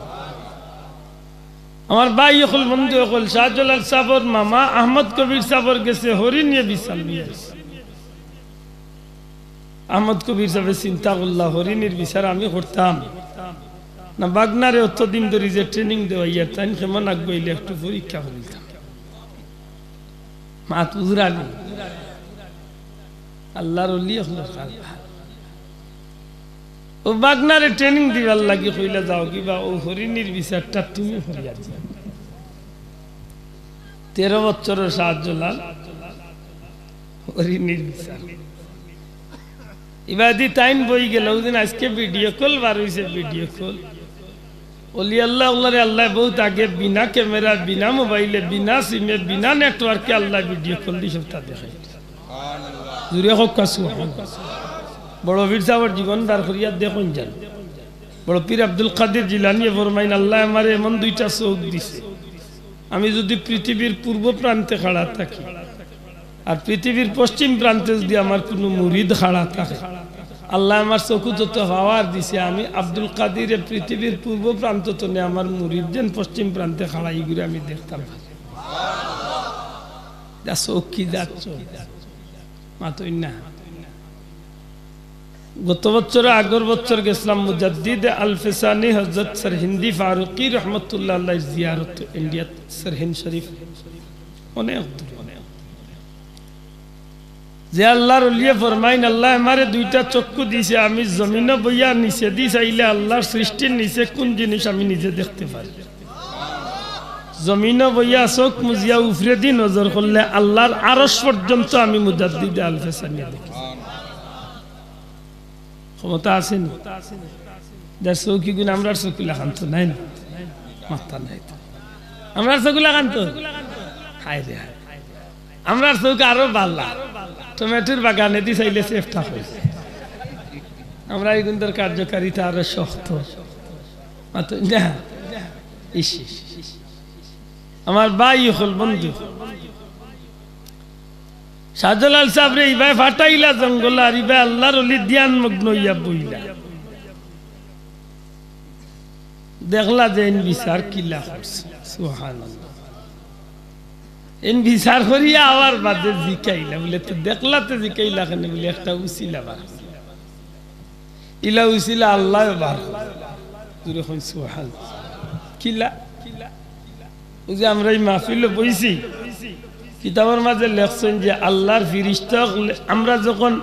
আমার ভাই অকল, বন্ধু অকল, শাহজালাল সাবর মামা আহমদ কবির সাবর গেছে হরিণে বিচার লইয়া আইছে। আহমদ কবির সাবে চিন্তা করলা, হরিণীর বিচার আমি করতাম না, বাগনারে অতদিন ধরি যে training দেওয়াইয়ার, তাইন কেমন আগুয়াইলে একটু পরীক্ষা করিতাম। মাত বুঝরা নি? আল্লাহর অলি অকলর কারবার। অউ বাগনারে training দিবার লাগি কইলা, যাও কিবা অউ হরিণীর বিচারটা তুমি করিয়া দিও। তেরো বছরর শাহজালাল হরিণীর বিচার। ইবাদি তাইন বই গেল, অউ দিন আইজকে video call বার অইছে, video call। অলি আল্লাহ অকলরে আল্লায় বউত আগে বিনা camera, বিনা mobile-এ, বিনা SIM-এ, বিনা network-এ আল্লায় video call দি সবটা দেখাই। জোরে কউক্কা সুবহানাল্লাহ। বড় পীর সাবর জীবন বার করিয়া দেখইন যান। বড় পীর আব্দুল কাদির জিলানীয়ে ফরমাইন, আল্লায় আমারে এমন দুইটা চউখ দিছে, আমি যুদি পৃথিবীর পূর্ব প্রান্তে খাড়া থাকি আর পৃথিবীর পশ্চিম প্রান্তে যুদি আমার কুনু মুরিদ খাড়া থাকে, আল্লায় আমার চউখো যত power দিছে, আমি আব্দুল কাদিরে পৃথিবীর পূর্ব প্রান্ত তনে আমার মুরিদ যেন পশ্চিম প্রান্তে খাড়া, ইগুরে আমি দেখতাম পারি। যা চউখ কি যার চউখ। মাতইন না। গত বছর, আগর বছর গেছলাম মুজাদ্দিদে আলফে সানি হজরত সরহিন্দি ফারুকি রহমতুল্লাহ আলাইহির জিয়ারত ইন্ডিয়াত, সরহিন্দ শরীফ। অনেক দূরে। যে আল্লাহর অলিয়ে ফরমাইন, আল্লায় আমারে দুইটা চক্ষু দিছে, আমি জমিনো বইয়া নিচেদি চাইলে আল্লাহর সৃষ্টির নিচে কুন জিনিস আমি নিজে দেখতে পারি। জমিনো বইয়া চউখ মুজিয়া উপরেদি নজর করলে আল্লাহর আরশ পর্যন্ত আমি মুজাদ্দিদে আলফে সানিয়ে দেখি। ক্ষমতা আছে নি? যার চউখ ইগুন আমরার চউখ লাখান তো নায় না, মাত্তা নাই তো। আমরার চউখ লাখান তো? হায় রে হায়। আমরার চউখ আরো বালা, টমেটোর বাগানেদি চাইলে চেপ্টা অয়। আমরার ইগুনতর কার্যকারিতা আরো শক্ত। মাতইন না। ইস, ইস, ইস। আমার ভাই অকল, বন্ধু, শাহজালাল সাবরে ইবায় ফাটাইলা জঙ্গলো, আর ইবায় আল্লাহর অলি ধ্যান মগ্ন অইয়া বইলা। দেখলা যে এইন বিচার কিলা করছে। সুবহানাল্লাহ। এইন বিচার করিয়া আওয়ার বাদে জিকাইলা, বুলে, "তে দেখলা তে জিকাইলা কেনে?" বুলে, "একটা উছিলা বার।" ইলা উছিলা আল্লায় বার করে। জোরে কইন সুবহান। কিলা? অউ যে আমরা ই মাহফিলো বইছি, কিতাবর মাঝে লেখছইন যে আল্লার ফিরিস্তা অকলে, আমরা যখন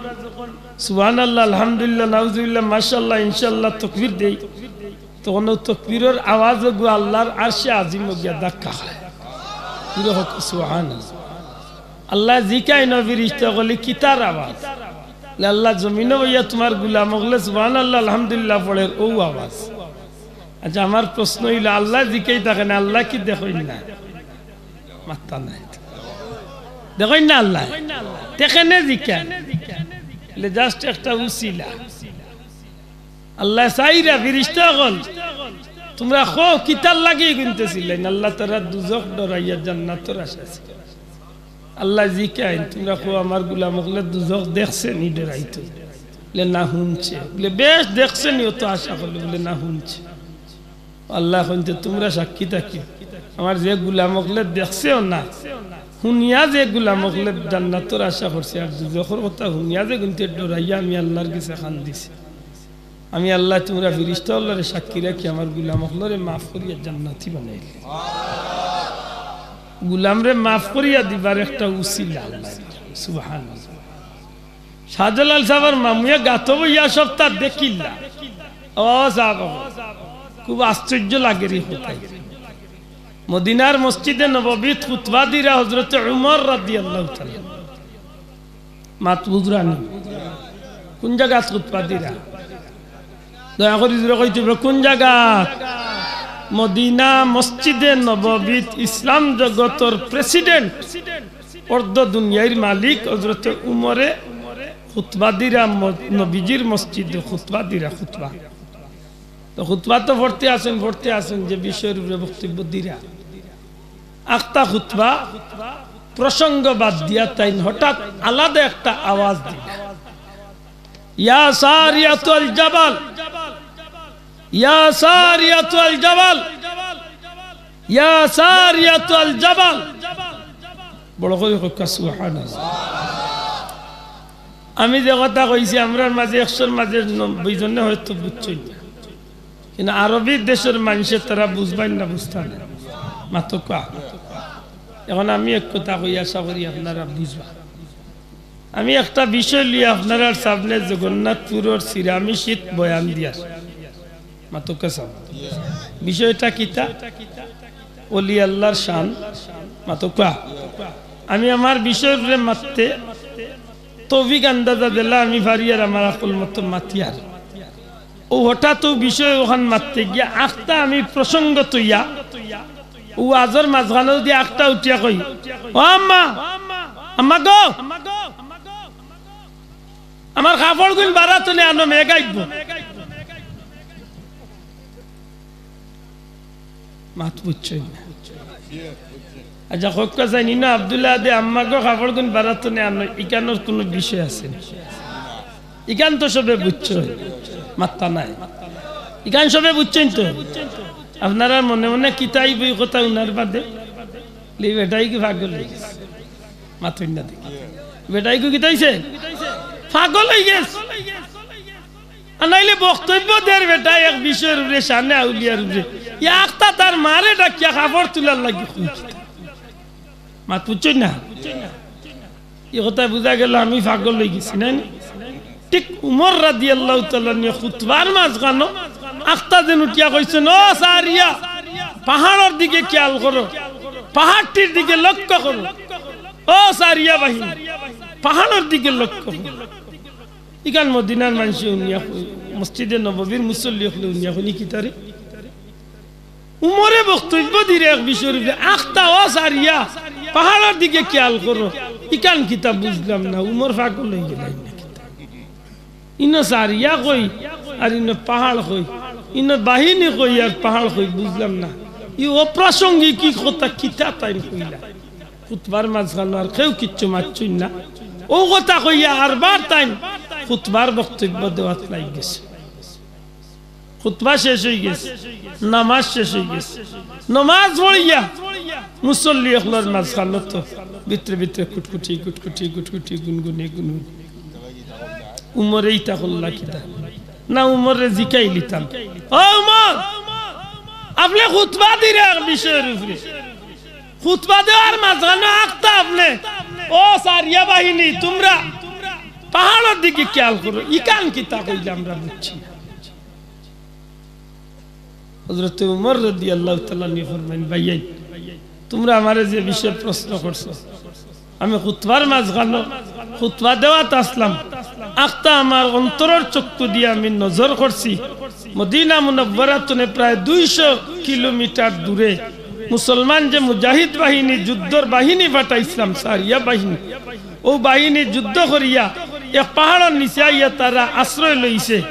সুবহানাল্লাহ, আলহামদুলিল্লাহ, নাউজুবিল্লাহ, মাশাআল্লাহ, ইনশাআল্লাহ তকবীর দেই, তখন অউ তকবীরর আওয়াজ অগু আল্লার আরশে আজিমো গিয়া ধাক্কা খায়। জোরে কউক্কা সুবহানাল্লাহ। আল্লায় জিকাইন, ও ফিরিস্তা অকলে, কিতার আওয়াজ? বলে, আল্লাহ, জমিনো বইয়া তুমার গুলাম অকলে সুবহানাল্লাহ, আলহামদুলিল্লাহ পড়ের, অউ আওয়াজ। আচ্ছা, আমার প্রশ্ন অইলো, আল্লায় জিকাইতা কেনে, আল্লায় কি দেখইন না? মাত্তা নাই। দেখইন না আল্লায়? তে কেনে জিকাইন? বলে, just একটা উছিলা। আল্লায় চাইরা, ফিরিস্তা অকল, তুমরা কও, কিতার লাগি ইগুইন্তে চিল্লাইন? আল্লায় তারার দুজখ ডরাইয়া জান্নাতর আশা ছিল। আল্লায় জিকাইন, তুমরা কও, আমার গুলাম অকলে দুজখ দেখছে নি ডরাইতো? বলে, না, হুনছে। বলে, বেশ, দেখছে নি, অত আশা করলে? বলে, না, হুনছে। আল্লায় কইন, তে তুমরা সাক্ষী থাকিও, আমার যে গুলাম অকলে দেখছেও না, হুনিয়া যে গুলাম অকলে জান্নাতর আশা করছে, আর দুজখর কথা হুনিয়া যে গুনতে ডরাইয়া আমি আল্লার গেছে কান্দিছি। আমি আল্লায় তুমরা ফিরিস্তা অকলরে সাক্ষী রাখি আমার গুলাম অকলরে মাফ করিয়া জান্নাতি বানাইলে। গুলামরে মাফ করিয়া দিবার একটা উছিলা আল্লায়। সুবহানাল্লাহ। শাহজালাল সাবর মামুয়ে গাতো বইয়া সবতা দেখিলা। ও সাব, খুব আশ্চর্য লাগের ই কথায়। মদিনার মসজিদে নববীত খুতবা দিরা হযরতে উমর রাদিয়াল্লাহু তাআলা। মাত বুঝরা নি? কুন জাগাত খুতবা দিরা? দয়া করি জোরে কইতে অইবো, কুন জাগাত? মদিনা মসজিদে নববীত। ইসলাম জগতর president, অর্ধ দুনিয়ার মালিক হযরতে উমরে খুতবা দিরা, ম-, নবীজির মসজিদে খুতবা দিরা, খুতবা। তো খুতবা তো পড়তে আছইন, পড়তে আছইন, যে বিষয়র উপরে বক্তব্য দিরা, আখতা খুতবা প্রসঙ্গ বাদ দিয়া তাইন হঠাৎ আলাদা একটা আওয়াজ দিলা, ইয়া সারিয়াতুল জাবাল, ইয়া সারিয়াতুল জাবাল, ইয়া সারিয়াতুল জাবাল। বড় করি কউক্কা সুবহানাল্লাহ। আমি যে কথা কইছি, আমরার মাঝে একশোর মাঝে নব্বই জনে হয়তো বুঝছইন না, কিন্তু আরবি দেশর মানষে তারা বুঝবা না, বুঝতা না। মাতউক্কা। এখন আমি এক কথা কই, আশা করি আপনারা বুঝবা। আমি একটা বিষয় লইয়া আপনারার সামনে জগন্নাথপুরর সিরামিশিত বয়ান দিয়ার। মাতউক্কা সাব। বিষয়টা কিতা? অলি আল্লার শান। মাতউক্কা। আমি আমার বিষয়র উপরে মাততে তৌফিক আন্দাজা দিলা আমি পারি আর আমার আকল মতো মাতিয়ার। অউ হঠাৎ অউ বিষয় অখান মাততে গিয়া আখতা আমি প্রসঙ্গ থইয়া অউ ওয়াজর মাঝখানো দি আখতা উঠিয়া কই, "ও আম্মা, আম্মা গো, আমার কাপড়গুইন বারাত থনে আনো, মেঘ আইবো।" মাত বুঝছইন না। আচ্ছা, কউক্কা চাইন, ইনো আব্দুল্লাহ দে আম্মা গো কাপড়গুইন বারাত থনে আনো, ইখানোর কুনু বিষয় আছে নি? ইখান তো সবে বুঝছইন, মাত্তা নাই। ইখান সবে বুঝছইন তো? আপনারা মনে মনে কিতা আইবো ই কথা হুনার বাদে? লে বেটাইগু পাগল অইগেছে। মাতইন না দেখি। বেটাইগু কিতা অইছে? পাগল অইগেছে। আর নাইলে বক্তব্য দের বেটায় এক বিষয়র উপরে, শানে আউলিয়ার উপরে। ই আখতা তার মারে ডাকিয়া কাপড় তুলার লাগি কইছে। মাত বুঝছইন না? ই কথায় বুঝা গেল আমি পাগল অইগেছি, নায় নি? ঠিক উমর রাদিয়াল্লাহু তাআলা আনহু খুতবার মাঝখানো আখতা যেন উঠিয়া কইছইন, "ও সারিয়া, পাহাড়র দিকে খেয়াল করো, পাহাড়টির দিকে লক্ষ্য করো। ও সারিয়া বাহিনী, পাহাড়র দিকে লক্ষ্য করো।" ইখান মদিনার মানষে হুনিয়া কই, মসজিদে নববীর মুসল্লি অকলে হুনিয়া কইন, "ই কিতারে?" উমরে বক্তব্য দিরা এক বিষয়র উপরে, আখতা, "ও সারিয়া, পাহাড়র দিকে খেয়াল করো।" ইখান কিতা বুঝলাম না, উমর পাগল অইগেলা নি কিতা? ইনো সারিয়া কই, আর ইনো পাহাড় কই, ইনো বাহিনী কই, আর পাহাড় কই, বুঝলাম না। ই অপ্রাসঙ্গিক ই কথা কিতা তাইন কইলা? খুতবার মাঝখানো আর কেউ কিচ্ছু মাতছইন না। অউ কথা কইয়া আরবার তাইন খুতবার বক্তব্য দেওয়াত লাগি গেছে। খুতবা শেষ অইগেছে, নামাজ শেষ অইগেছে। নামাজ পড়িয়া মুসল্লি অকলর মাঝখানো তো ভিতরে ভিতরে কুটকুটি, কুটকুটি, কুটকুটি, গুনগুনি, গুনগুনি। উমরে ইতা করলা কিতা? না, উমররে জিকাইলিতাম, "ও উমর, আপনে খুতবা দিরা এক বিষয়র উপরে, খুতবা দেওয়ার মাঝখানো আখতা আপনে, ও সারিয়া বাহিনী, তুমরা পাহাড়র দিকে খেয়াল করো, ইখান কিতা কইলে আমরা বুঝছি না।" হযরতে উমর রাদিয়াল্লাহু তাআলা আনহু ফরমাইন, "ভাইয়াইন, তুমরা আমারে যে বিষয়ে প্রশ্ন করছো, আমি খুতবার মাঝখানো খুতবা দেওয়াত আছলাম, আখতা আমার অন্তরর চক্ষু দিয়া আমি নজর করছি, মদিনা মুনাওয়ারা তনে প্রায় দুইশো কিলোমিটার দূরে মুসলমান যে মুজাহিদ বাহিনী, যুদ্ধর বাহিনী পাঠাইছলাম, সারিয়া বাহিনী, অউ বাহিনী যুদ্ধ করিয়া এক পাহাড়র নিচে আইয়া তারা আশ্রয় লইছে।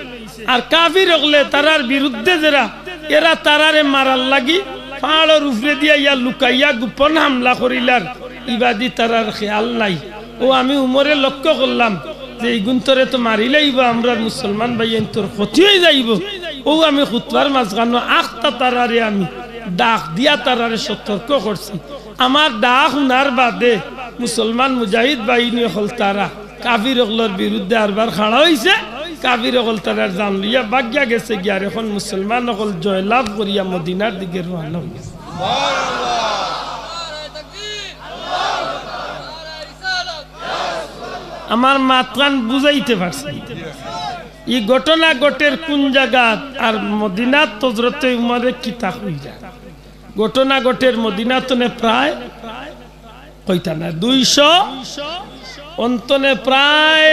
আর কাফির অকলে তারার বিরুদ্ধে যেরা, এরা তারারে মারার লাগি পাহাড়র উপরেদি আইয়া লুকাইয়া গোপন হামলা করিলার, ইবাদি তারার খেয়াল নাই।" অউ আমি উমরে লক্ষ্য করলাম যে ইগুন্তরে তো মারিলাইবো, আমরার মুসলমান ভাইয়াইন্তর ক্ষতি অইযাইবো। অউ আমি খুতবার মাঝখানো আখতা তারারে আমি ডাক দিয়া তারারে সতর্ক করছি। আমার ডাক হুনার বাদে মুসলমান মুজাহিদ বাহিনী অকল তারা কাফির অকলর বিরুদ্ধে আরবার খাড়া অইছে। কাফির অকল তারার জান লইয়া ভাগিয়া গেছেগি। আর এখন মুসলমান অকল জয়লাভ করিয়া মদিনার দিকে রওয়ানা অইগেছে। আমার মাতখান বুঝাইতে পারছি? ই ঘটনা ঘটের কুন জাগাত আর মদিনাত হযরতে উমরে কিতা কইরা? ঘটনা ঘটের মদিনা তনে প্রায়, কইতা না, দুইশো, অন্তনে প্রায়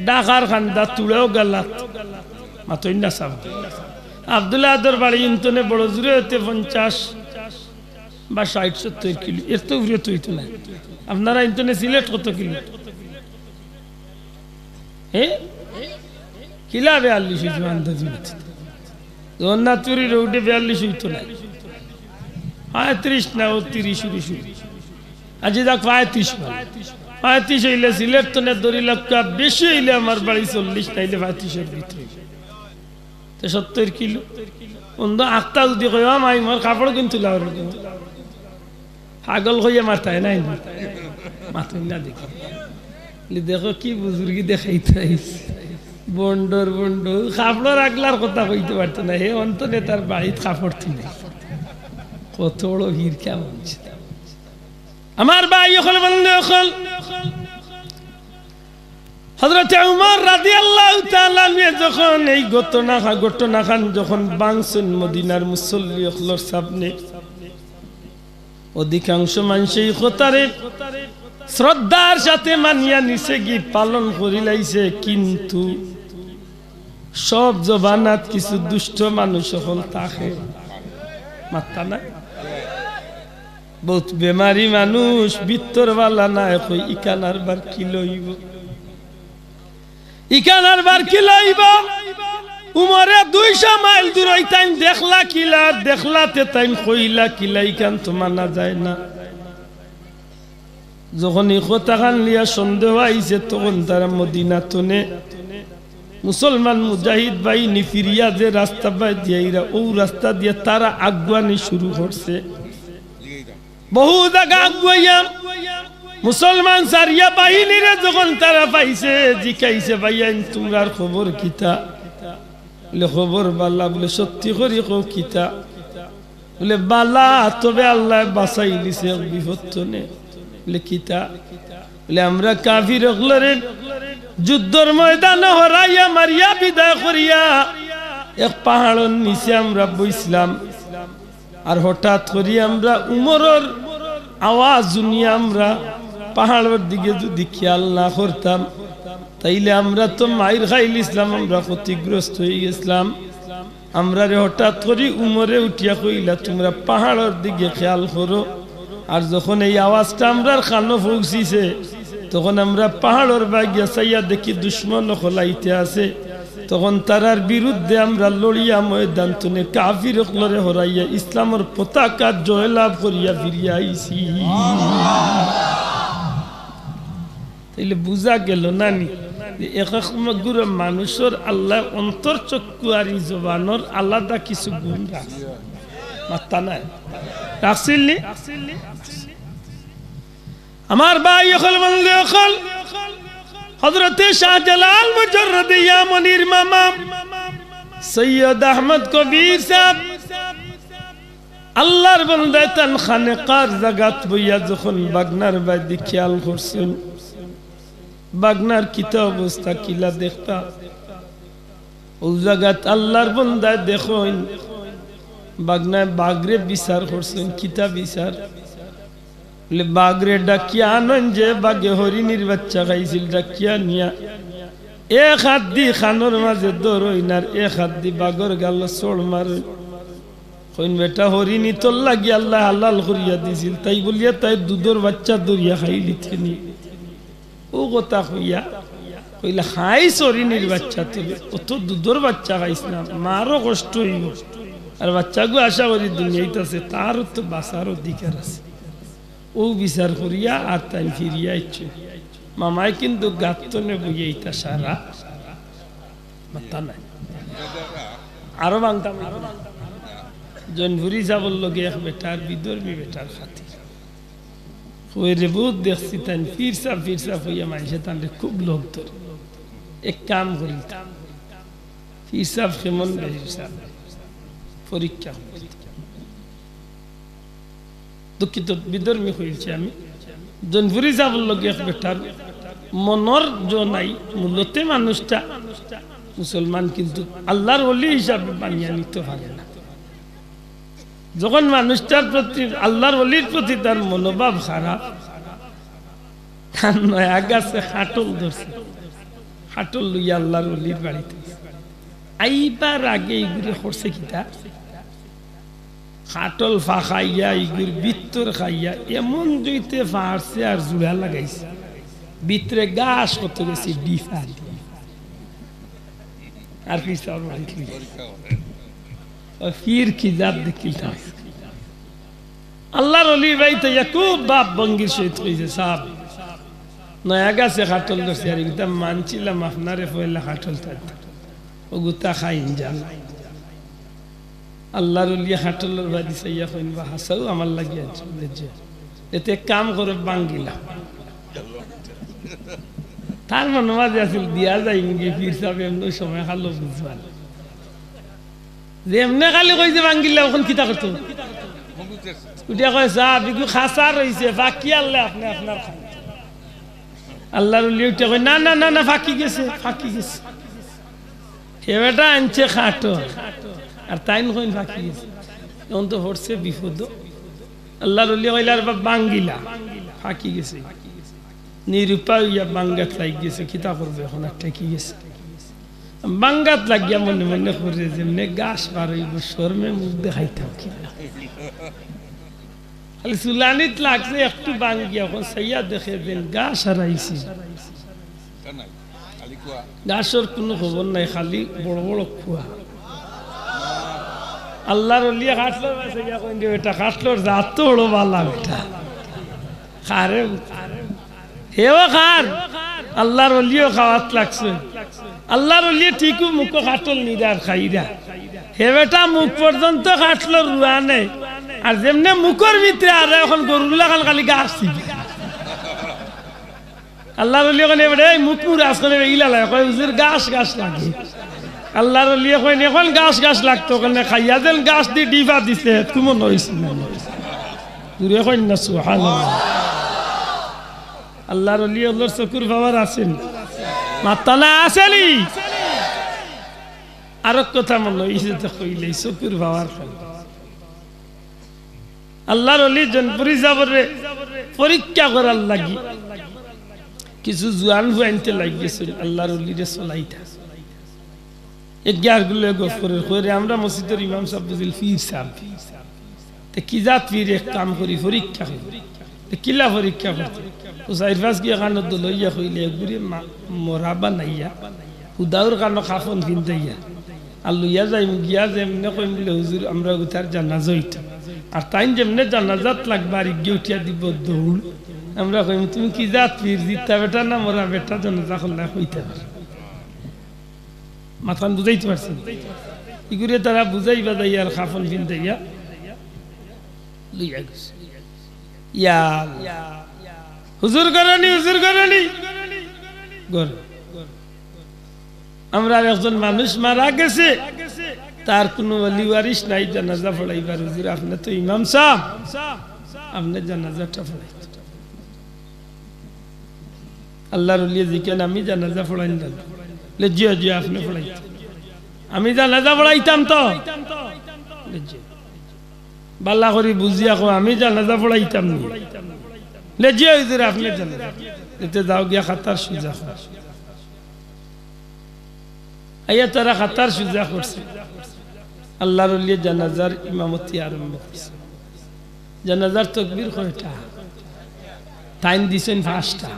ঢাকার কান্দা তুড়েও গেলাত। মাতইন না সাব। আব্দুল আহাদর বাড়ি ইন্তনে বড় জোরে অইতে পঞ্চাশ বা ষাইট সত্তইর কিলো, এর তো উপরে তো অইতো নায়। আপনারা ইন্তনে সিলেট কত কিলো? হে? কিলা বেয়াল্লিশ অইতো আন্দাজি মতে? জগন্নাথপুরী রোডে বেয়াল্লিশ অইতো নায়। পঁয়ত্রিশ না, ও তিরিশ উরিশ অইবো। আজি যাক পঁয়ত্রিশ মানে। পঁয়ত্রিশ অইলে সিলেট তনে ধরি লাউক্কা, বেশি অইলে আমার বাড়ি চল্লিশ, নাইলে পঁয়ত্রিশর ভিতরে। তে সত্তইর কিলো। অন্ধ আখতা যুদি কয়, "ও মাই, মোর কাপড় কিন তুলা অর।" পাগল কইয়া মারতায় নায় নি? মাতইন না দেখি। বলি, "দেখো কি বুজুর্গি দেখাইতায়। বন্ডর বন্ড, কাপড়র আগলার কথা কইতে পারতো না। হে অন্তনে তার বাড়িত কাপড় থুই নাই।" কত বড় ভিড় কেমন ছিল। আমার ভাই অকল, বন্ধু অকল, হযরতে উমর রাদিয়াল্লাহু তাআলা আনহু যখন এই ঘটনা, ঘটনাখান যখন ভাঙছইন মদিনার মুসল্লি অকলর সামনে, অধিকাংশ মানষে ই কথারে শ্রদ্ধার সাথে মানিয়া নিছেগি, পালন করিলাইছে, কিন্তু সব জমানাত কিছু দুষ্ট মানুষ অকল থাকে। মাততা না? বউত বেমারি মানুষ, ভিতর ভালা নায়, কই, "ইখান আরবার কিলা অইবো? ইখান আরবার কিলা অইবো?" উমরে দুইশো মাইল দূর অইতাইন দেখলা কিলা, দেখলাতে তাইন কইলা কিলা, ইখান তো মানা যায় না। যখন ই কথাখান লইয়া সন্দেহ আইছে, তখন তারা মদিনা তনে মুসলমান মুজাহিদ বাহিনী ফিরিয়া যে রাস্তা বায় দিয়া আইরা, অউ রাস্তা দিয়া তারা আগুয়ানি শুরু করছে। বহু জাগা আগুয়াইয়া মুসলমান সারিয়া বাহিনীরে যখন তারা পাইছে, জিকাইছে, "ভাইয়াইন, তুমরার খবর কিতা?" বলে, "খবর ভালা।" বলে, "সত্যি করি কও কিতা?" বলে, "ভালা, তবে আল্লায় বাঁচাইলিছে এক বিপদ তনে।" বলে, "কিতা?" বলে, "আমরা কাফির অকলরে যুদ্ধর ময়দানো হরাইয়া মারিয়া বিদায় করিয়া এক পাহাড়র নিচে আমরা বইছলাম। আর হঠাৎ করি আমরা উমরর আওয়াজ হুনিয়া আমরা পাহাড়র দিকে যুদি খেয়াল না করতাম, তাইলে আমরা তো মাইর খাইলিছলাম, আমরা ক্ষতিগ্রস্ত অইগেছলাম।" আমরারে হঠাৎ করি উমরে উঠিয়া কইলা, "তুমরা পাহাড়র দিকে খেয়াল করো।" আর যখন এই আওয়াজটা আমরার কানো পৌঁছিছে, তখন আমরা পাহাড়র বায় গিয়া চাইয়া দেখি দুশমন অকল আইতে আছে। তখন তারার বিরুদ্ধে আমরা লড়িয়া ময়দান তনে কাফির অকলরে হরাইয়া ইসলামর পতাকা জয়লাভ করিয়া ফিরিয়া আইছি। তাইলে বুঝা গেল না নি যে এক এক গুরু মানুষর আল্লায় অন্তর চক্ষু আর ই জবানর আলাদা কিছু গুণ রাখছে। মাততা নায়? রাখছিল নি? আমার ভাই অকল, বন্ধু অকল, হযরতে শাহজালাল মুজাররদে ইয়ামনির মামা সৈয়দ আহমদ কবির সাহেব আল্লাহর বন্দায় তান খানেকার জাগাত বইয়া যখন বাগনার বায়দি খেয়াল করছইন, বাগনার কিতা অবস্থা, কিলা দেখতা, অউ জাগাত আল্লাহর বন্দায় দেখইন, বাগনায় বাগরে বিচার করছইন। কিতা বিচার? বলে, "বাগরে ডাকিয়া আনইন, যে বাগে হরিণীর বাচ্চা খাইছিল, ডাকিয়া নিয়া এক হাত দি কানর মাঝে ধরইন আর এক হাত দি বাগর গালো চড় মারইন।" কইন, "বেটা, হরিণী তোর লাগি আল্লায় হালাল করিয়া দিছিল, তাই বলিয়া তাই দুধর বাচ্চা ধরিয়া খাইলিতে নি?" অউ কথা কইয়া কইলা, "খাইস হরিণীর বাচ্চা, তবে অত দুধর বাচ্চা খাইস না, মারও কষ্ট অইবো। আর বাচ্চাগু আশা করি দুনিয়াত আছে, তারও তো বাঁচার অধিকার আছে।" অউ বিচার করিয়া আর তাইন ফিরিয়া আইছইন। মামায় কিন্তু গাত তনে বইয়া ইতা সারা মাথা নাই। আরো বাংতা মারি। জৈনপুরি সাবর লগে এক বেটার, বিধর্মী বেটার খাতির। কয় রে, বউত দেখছি তাইন পীর সাব, পীর সাব কইয়া মানষে তানরে খুব লোভ ধরে। এক কাম করি, পীর সাব কেমন বেশি সাব পরীক্ষা করি। দুঃখিত, বিধর্মী কইছি আমি। জৈনপুরি সাবর লগে এক বেটার মনর জো নাই, মূলতে মানুষটা মুসলমান, কিন্তু আল্লাহর ওলি হিসাবে মানিয়া নিতে পারে না। যখন মানুষটার প্রতি, আল্লাহর ওলির প্রতি তার মনোভাব খারাপ, তার নয়া গাছে কাটল ধরছে, কাটল লইয়া আল্লাহর ওলির বাড়িত আইবার আগে ইগুরে করছে কিতা? কাটল ফাকাইয়া, ইগুর ভিতর খাইয়া এমন জুইতে ফাড়ছে আর জুড়া লাগাইছে, ভিতরে গাছ কত গেছে, ডিফা ডিফ। আর পীর সাবর বাড়িত লইয়া। ও পীর কি জাত দেখিল না। আল্লাহর ওলির বাড়িত আইয়া খুব ভাব ভঙ্গির সহিত কইছে, "সাব, নয়া গাছে কাটল ধরছে, আর ইগুতা মানছিলাম আপনারে পয়লা কাটল তাইতে, অগুতা খাইন জান।" আল্লাহর ওলিয়ে কাটলর বায়দি চাইয়া কইন, "বা হাছাউ আমার লাগি আনছো।" বুলে, "জি।" "এতে এক কাম করো, ভাঙ্গিলা।" তার মনো মাঝে আছিল, "দিয়া যাইমুগি, পীর সাব এমনে সময় খালো বুঝবা না।" যেমনে খালি কইছে ভাঙ্গিলা, অখন কিতা করতো? উঠিয়া কয়, "সাব, ইগু খাসা রইছে, ফাকি আনলে আপনে আপনার খান।" আল্লাহর ওলি উঠিয়া কয়, "না, না, না, না, ফাকি গেছে, ফাকি গেছে।" হে বেটা আনছে কাটল, আর তাইন কইন ফাকি গেছে। অখন তো পড়ছে বিপদ। আল্লাহর ওলি কইলা, "আরে বাপ, ভাঙ্গিলা, ফাকি গেছে।" নিরুপায় অইয়া ভাঙ্গাত লাগি গেছে, কিতা করবে অখন, আর ঠেকি গেছে। ভাঙ্গাত লাগিয়া মনে মনে করে, "যেমনে গাছ বার অইবো, শরমে মুখ দেখাইতাম কিলা।" খালি চুলানিত লাগছে একটু ভাঙ্গিয়া, অখন চাইয়া দেখে যেন গাছ হারাইছে। গাছর কুনু খবর নাই, খালি বড় বড় কুয়া। আল্লাহর ওলিয়ে কাটলর বায় চাইয়া কইন, "রে বেটা, কাটলর জাত তো বড় বালা বেটা।" খারে, হেও খার, আল্লাহর ওলিও খাওয়াত লাগছে। আল্লাহর ওলিয়ে ঠিকউ মুখো কাটল নিরা আর খাইরা। হে বেটা মুখ পর্যন্ত কাটলর রুয়া নাই। আর যেমনে মুখর ভিতরে আর অখন গরুর লাখান খালি গাছ চিবে। আল্লাহর ওলিয়ে কইন, "এ বেটা, এই মুখ মুড়া আছে নি, ইলা লাগে।" কয়, "হুজুর, গাছ গাছ লাগে।" আল্লাহর ওলিয়ে কইন, "অখন গাছ গাছ লাগতো কেনে? খাইয়া যেন গাছ দি ডিফা দিছে, তুমি নইস না।" জুরে কইন না, সুবহানাল্লাহ। আল্লাহর ওলি অকলর চকুর পাওয়ার আছে নি? মাত্তা না আছে নি? আরক কথা মনো অইছে তো কইলেই, চকুর পাওয়ার খান। আল্লাহর ওলি জনপুরি সাবরে পরীক্ষা করার লাগি কিছু জুয়ান ফুয়াইন্তে লাগি গেছিল আল্লাহর ওলিরে চলাইতা। এগিয়ে আরগুলো গফ করে, কইরে, "আমরা মসজিদর ইমাম সাব বুঝিল পীর সাব। তে কি জাত পীর, এক কাম করি, পরীক্ষা করি।" তে কিলা পরীক্ষা করতে? ও চাইর পাঁচ গিয়া কানো দলইয়া কইলে, "এগুরে মা-, মরা বানাইয়া, হুদাউর কানো কাফন ফিন্দাইয়া, আর লইয়া যাইমু গিয়া যেমনে কইমু বুলে, 'হুজুর, আমরা অগুতার জানাজা অইতো।' আর তাইন যেমনে জানাজাত লাগবা, আর ইগিয়ে উঠিয়া দিবো দৌড়। আমরা কইমু, 'তুমি কি জাত পীর, জিতা বেটা না মরা বেটা, জানাজা করলা কইতা পারো।'" মাতখান বুঝাইতে পারছি? ইগুরে তারা বুঝাইয়া বাজাইয়া আর কাফন ফিন্দাইয়া লইয়া গেছে। ইয়া আল্লাহ। হুজুর গরানি, হুজুর গরানি। ঘর। আমরার একজন মানুষ মারা গেছে, তার কুনু ওলি ওয়ারিশ নাই জানাজা পড়াইবার। হুজুর, আপনে তো ইমাম সাব, আপনে জানাজাটা পড়াইতা। আল্লার ওলিয়ে জিকাইন, "আমি জানাজা পড়াইতাম?" বলে, "জি অয়, জি অয়, আপনে পড়াইতা।" "আমি জানাজা পড়াইতাম তো?" বলে, "জি।" "বালা করি বুঝিয়া কও, আমি জানাজা পড়াইতাম নি?" বলে, "জি অয় হুজুর, আপনে জানাজা।" "এতে যাও গিয়া কাতার সুজা করো।" আইয়া তারা কাতার সুজা করছে। আল্লার ওলিয়ে জানাজার ইমামতি আরম্ভ করছে। জানাজার তকবীর কয়টা? তাইন দিছইন পাঁচটা।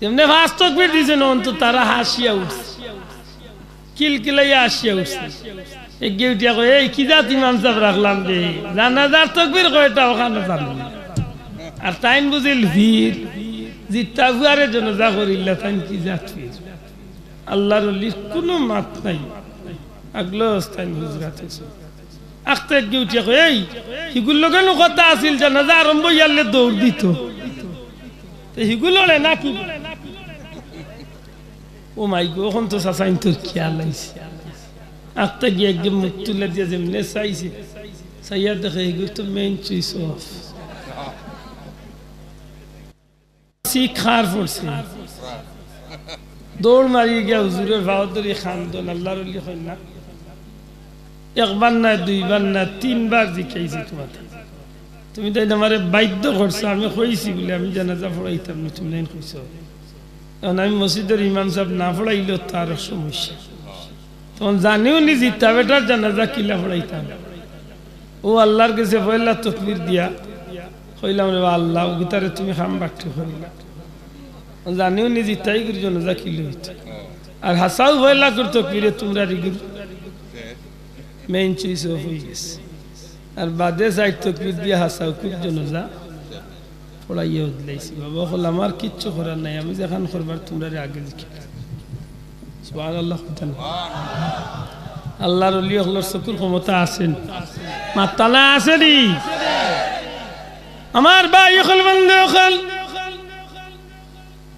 যেমনে পাঁচ তকবীর দিছইন, অন্তত তারা হাসিয়া উঠছে, কিলকিলাইয়া হাসিয়া উঠছে। একগু উঠিয়া কয়, "এই কি জাত ইমাম সাব রাখলাম রে, জানাজার তকবীর কয়টা অখান জানে না।" আর তাইন বুঝিল পীর, জিত্তা ফুয়ারে জানাজা করিলা, তাইন কি জাত পীর। আল্লার ওলির কুনু মাত নাই। আগলো তাইন হুজরাত অইছে। আখতা একগু উঠিয়া কয়, "এই, হিগুর লগে নু কথা আছিল, জানাজা আরম্ভ অইয়ারলে দৌড় দিত। তে হিগু লড়ে না কি?" ও মাই গো, অখন তো চাচাইনতর খিয়াল আইছে। আখতা গিয়া একদম মুখ তুলিয়া দিয়া যেমনে চাইছে, চাইয়া দেখে হিগুর তো main switch off। চিৎকার পড়ছে। দৌড় মারি গিয়া হুজুরর পাও ধরি কান্দন, আল্লার ওলি কইন না। একবার না, দুইবার না, তিনবার জিকাইছি তুমারে। তুমি তাইন আমারে বাধ্য করছো, আমি কইছি বুলে আমি জানাজা পড়াইতাম না, তুমি তাইন কইছো। অখন আমি মসজিদর ইমাম সাব না পড়াইলে তো আরো সমস্যা। তখন জানিও নি জিত্তা বেটার জানাজা কিলা পড়াইতাম। ও আল্লার গেছে পয়লা তকবীর দিয়া কইলাম, "রে বা আল্লা, অগুতারে তুমি কাম বাট্টি করিলা।" জানিও নি জিত্তা ইগুর জানাজা কিলা অইতো। আর হাছাউ পয়লা করি তকবীরে তুমরার ইগুর main switch off অইগেছে। আর বাদে চাইর তকবীর দিয়া হাছাউ করি জানাজা পড়াইয়া উদলাইছি। বাবা অকল, আমার কিচ্ছু করার নাই, আমি যেখান করবার তুমরারে আগে দেখি। সুবহানাল্লাহ কইতা না? আল্লার ওলি অকলর চকুর ক্ষমতা আছে নি? মাতরা না, আছে নি? আমার ভাই অকল, বন্ধু অকল,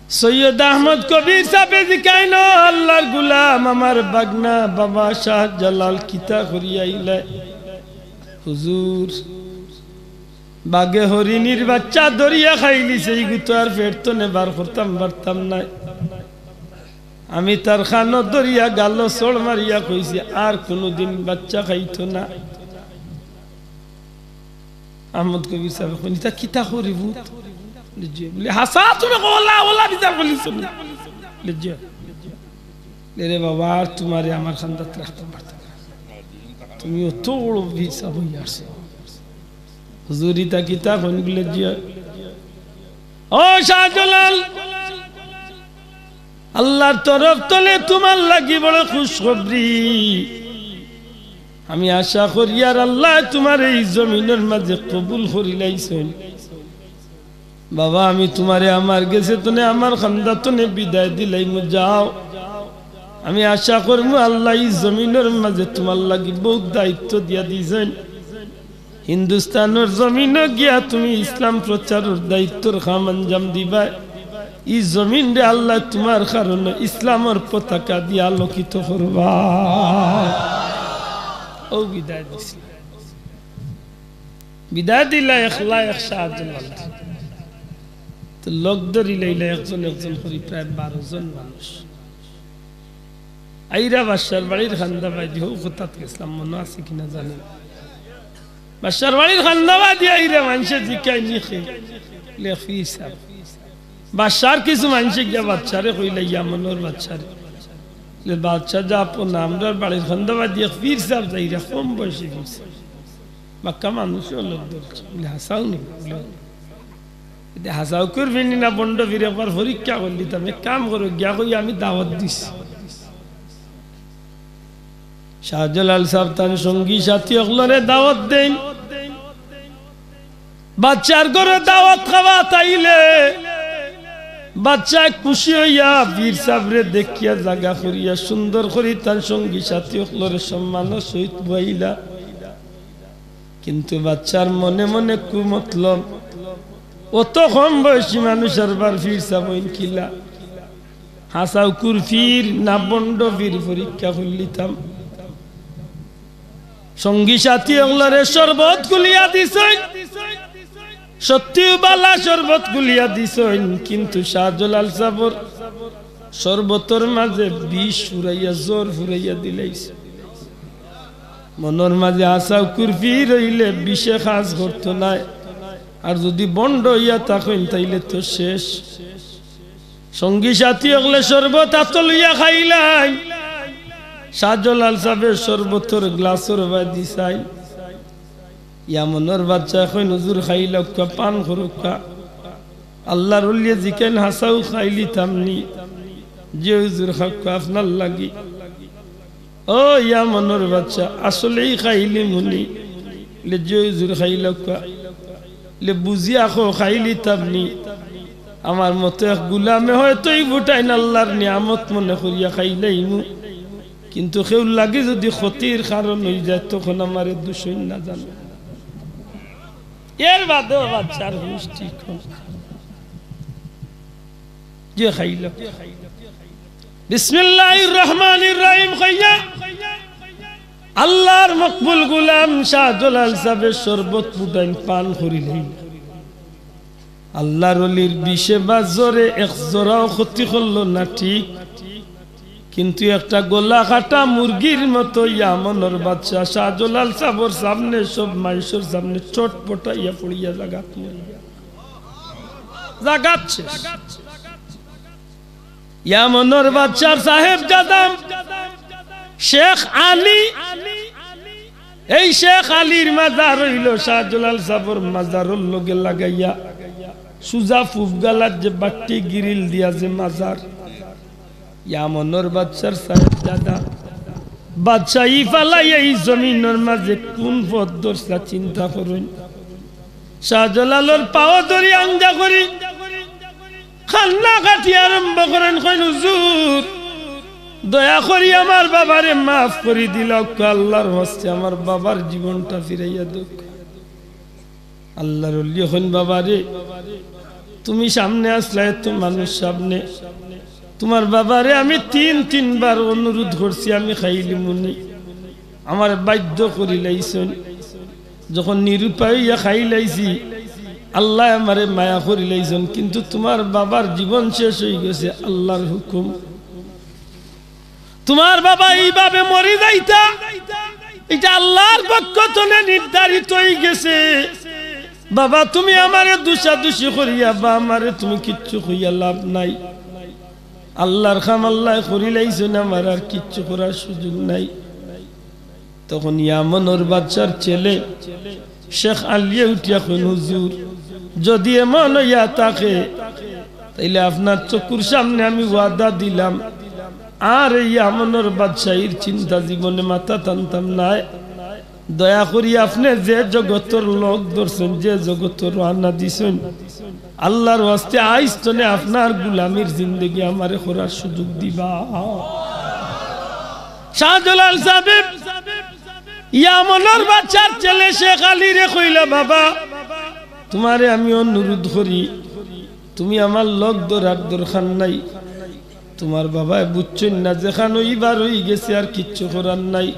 সৈয়দ আহমদ কবির সাবে জিকাইন, "আল্লার গুলাম, আমার ভাগনা বাবা শাহজালাল কিতা করিয়া আইলা?" "হুজুর, বাঘে হরিণীর বাচ্চা ধরিয়া খাইলিছে, ইগু তো আর পেট তনে বার করতাম পারতাম নায়। আমি তার কানো ধরিয়া গালো চড় মারিয়া কইছি, আর কুনুদিন বাচ্চা খাইতো না।" আহমদ কবির সাবে কইন, "ইতা কিতা করি ভূত?" বুলে, "হাছা তুমি কওলা, অলা বিচার করিলিছো নি?" বুলে, "জি অয়।" "এরে বাবা, আর তুমারে আমার কান্দাত রাখতাম পারতাম না, তুমি অত বড় পীর সাব অইয়া আছো।" "হুজুর, ইতা কিতা কইন?" বুলে, "জি অয়।" "ও শাহজালাল, আল্লার তরফ তনে তুমার লাগি বড় খুশখবরি। আমি আশা করি আর আল্লায় তুমারে ই জমিনর মাঝে কবুল করিলাইছইন। বাবা, আমি তুমারে আমার গেছে তনে, আমার কান্দা তনে বিদায় দিলাইমু, যাও। আমি আশা করমু আল্লায় ই জমিনর মাঝে তুমার লাগি বউত দায়িত্ব দিয়া দিছইন। হিন্দুস্তানর জমিনো গিয়া তুমি ইসলাম প্রচারর দায়িত্বর কাম আঞ্জাম দিবায়। ই জমিনরে আল্লায় তুমার কারণে ইসলামর পতাকা দিয়া আলোকিত করবা।" অউ বিদায় দিছে। বিদায় দিলা একলা এক শাহজালাল। তো লগ ধরিলাইলা একজন একজন করি প্রায় বারো জন মানুষ। আইরা বাদশার বাড়ির কান্দাবায়দি, হউ কথাত গেছলাম, মনো আছে কিনা জানি না। বাদশার বাড়ির কান্দাবায়দি আইরা মানষে জিকাইন নি কে? বুলে, "পীর সাব।" বাদশার কিছু মানষে গিয়া বাদশারে কইলা, ইয়ামনর বাদশারে। বুলে, "বাদশা যে আপন, আমরার বাড়ির কান্দাবায়দি এক পীর সাব যাইরা, কম বয়সী পীর সাব। বাক্কা মানুষেও লগ ধরছে।" বুলে, "হাছাউ নি?" বুলে, "ইতা হাছাউ করবি নি না ভন্ড পীর, একবার পরীক্ষা করিলিতাম। এক কাম করো, গিয়া কই আমি দাওয়াত দিছি।" শাহজালাল সাব তান সঙ্গী সাথী অকলরে দাওয়াত দেইন। বাদশার ঘরো দাওয়াত খাওয়াত আইলে বাদশা খুশি অইয়া পীর সাবরে দেখিয়া জাগা করিয়া সুন্দর করি তান সঙ্গী সাথী অকলরে সম্মানর সহিত বওয়াইলা। কিন্তু বাদশার মনে মনে কুমতলব, অত কম বয়সী মানুষ আর বার পীর সাব অইন কিলা? হাছাউকুর পীর না ভন্ড পীর, পরীক্ষা করিলিতাম। সঙ্গী সাথী অকলরে শরবত গুলিয়া দিছইন, সত্যিউ বালা শরবত গুলিয়া দিছইন, কিন্তু শাহজালাল সাবর শরবতর মাঝে বিষ ফুরাইয়া, জহর ফুরাইয়া দিলাইছে। মনর মাঝে হাছাউকুর পীর অইলে বিষে কাজ করতো নায়, আর যুদি ভন্ড অইয়া থাকইন তাইলে তো শেষ। সঙ্গী সাথী অকলে শরবত আতো লইয়া খাইলাইন। শাহজালাল সাবে শরবতর গ্লাসর বায় দিছাইন। ইয়ামনর বাদশায় কইন, "হুজুর, খাইলাউক্কা, পান করউক্কা।" আল্লার অলিয়ে জিকাইন, "হাছাউ খাইলিতাম নি?" "জি হুজুর, খাউক্কা, আপনার লাগি।" "ও ইয়ামনর বাদশা, আসলেউ খাইলিমুনি?" "লে জি হুজুর, খাইলাউক্কা।" "লে বুঝিয়া কও, খাইলিতাম নি? আমার মতো এক গুলামে হয়তো ই ফুটাইন আল্লার নিয়ামত মনে করিয়া খাইলাইমু, কিন্তু কেউর লাগি যুদি ক্ষতির কারণ অইযায়, তখন আমারে দুষইন না জানো।" এর বাদেও বাদশার হুশ ঠিক অয় না। যে খাইল, "বিসমিল্লাহির রহমানির রহিম" কইয়া আল্লার মকবুল গুলাম শাহজালাল সাবে শরবত ফুটাইন, পান করিলাইন। আল্লার অলির বিষে বা জহরে এক জরাও ক্ষতি করলো না, ঠিক, কিন্তু একটা গলা কাটা মুরগির মতো ইয়ামনর বাদশা শাহজালাল সাবর সামনে, সব মানষর সামনে ছটফটাইয়া পড়িয়া জাগাত মরিয়া, জাগাত শেষ। ইয়ামনর বাদশার সাহেবজাদা শেখ আলী, এই শেখ আলীর মাজার অইলো শাহজালাল সাবর মাজারর লগে লাগাইয়া, সুজা পুব গালাত যে বাট্টি গিরিল দিয়া যে মাজার, ইয়ামনর বাদশার সাহেবজাদা, বাদশাই ফালাইয়া ই জমিনর মাঝে কুন পথ ধরছলা চিন্তা করইন। শাহজালালর পাও ধরি আঞ্জা করি কান্না কাটি আরম্ভ করইন, কইন, "হুজুর, দয়া করি আমার বাবারে মাফ করি দিলাউক্কা, আল্লার ওয়াস্তে আমার বাবার জীবনটা ফিরাইয়া দেউক্কা।" আল্লার অলি কইন, "বাবারে, তুমি সামনে আছলায় তো মানুষ সামনে, তুমার বাবারে আমি তিন তিনবার অনুরোধ করছি, আমি খাইলিমুনি, আমারে বাধ্য করিলাইছইন, যখন নিরুপায় অইয়া খাইলাইছি, আল্লায় আমারে মায়া করিলাইছইন, কিন্তু তুমার বাবার জীবন শেষ অইগেছে আল্লার হুকুম।" তুমার বাবা ইভাবে মরি যাইতা, ইটা আল্লার পক্ষ তনে নির্ধারিত অইগেছে। বাবা, তুমি আমারে দুষাদুষি করিয়া বা আমারে তুমি কিচ্ছু কইয়া লাভ নাই। আল্লার কাম আল্লায় করিলাইছইন, আমার আর কিচ্ছু করার সুযোগ নাই। তখন ইয়ামনর বাদশার ছেলে শেখ আলিয়ে উঠিয়া কইন, "হুজুর, যুদি এমন অইয়া থাকে, তাইলে আপনার চকুর সামনে আমি ওয়াদা দিলাম, আর এই ইয়ামনর বাদশাইর চিন্তা জীবনে মাথাত আনতাম নায়। দয়া করি আপনে যে জগতর লগ ধরছইন, যে জগতর রওয়ানা দিছইন, আল্লার ওয়াস্তে আইজ তনে আপনার গুলামির জিন্দেগি আমারে করার সুযোগ দিবা।" শাহজালাল সাবে ইয়ামনর বাদশার ছেলে শেখ আলীরে কইলা, "বাবা, তুমারে আমি অনুরোধ করি, তুমি আমার লগ ধরার দরকার নাই। তুমার বাবায় বুঝছইন না, যেখান অইবার অইগেছে, আর কিচ্ছু করার নাই।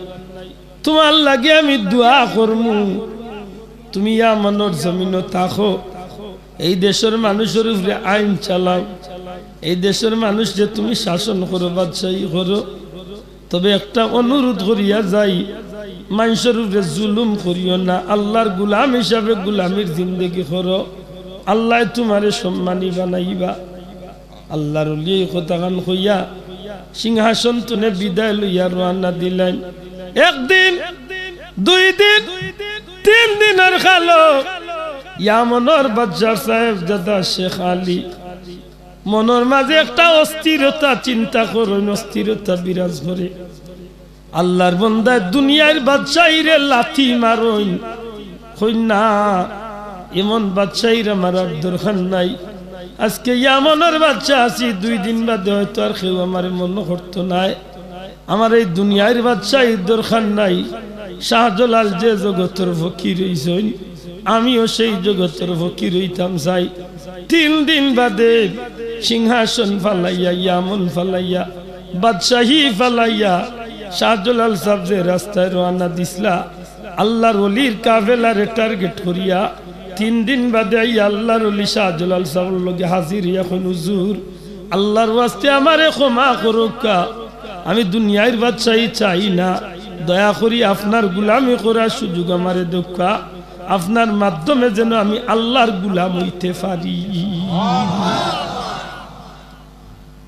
তুমার লাগি আমি দোয়া করমু, তুমি ইয়ামনর জমিনো থাকো।" এই দেশর মানুষর উপরে আইন চালাও, এই দেশর মানুষরে তুমি শাসন করো, বাদশাহী করো, তবে একটা অনুরোধ করিয়া যাই, মানষর উপরে জুলুম করিও না, আল্লার গুলাম হিসাবে গুলামির জিন্দেগি করো, আল্লায় তুমারে সম্মানী বানাইবা। আল্লার অলিয়ে ই কথাখান কইয়া সিংহাসন তনে বিদায় লইয়া রওয়ানা দিলাইন। একদিন, দুই দিন, তিন দিনর কালো ইয়ামনর বাদশার সাহেবজাদা শেখ আলী মনর মাঝে একটা অস্থিরতা, চিন্তা করইন, অস্থিরতা বিরাজ করে। আল্লার বন্দায় দুনিয়ার বাদশাইরে লাথি মারইন, কইন, "না, এমন বাদশাইর আমার আর দরকার নাই। আজকে ইয়ামনর বাদশা আছি, দুই দিন বাদে হয়তো আর কেউ আমারে মনো করতো নায়। আমার এই দুনিয়ার বাদশাইর দরকার নাই।" শাহজালাল যে জগতর ফকির অইছইন, আমিও সেই জগতর ফকির অইতাম চাই। তিন দিন বাদে সিংহাসন ফালাইয়া, ইয়ামন ফালাইয়া, বাদশাহী ফালাইয়া শাহজালাল সাব যে রাস্তায় রওয়ানা দিছলা, আল্লার অলির কাফেলারে টার্গেট করিয়া, তিন দিন বাদে আইয়া আল্লার অলি শাহজালাল সাবর লগে হাজির অইয়া কইন, "হুজুর, আল্লার ওয়াস্তে আমারে ক্ষমা করউক্কা, আমি দুনিয়ার বাদশাহী চাই না, দয়া করি আপনার গুলামি করার সুযোগ আমারে দেউক্কা, আপনার মাধ্যমে যেন আমি আল্লার গুলাম অইতে পারি।"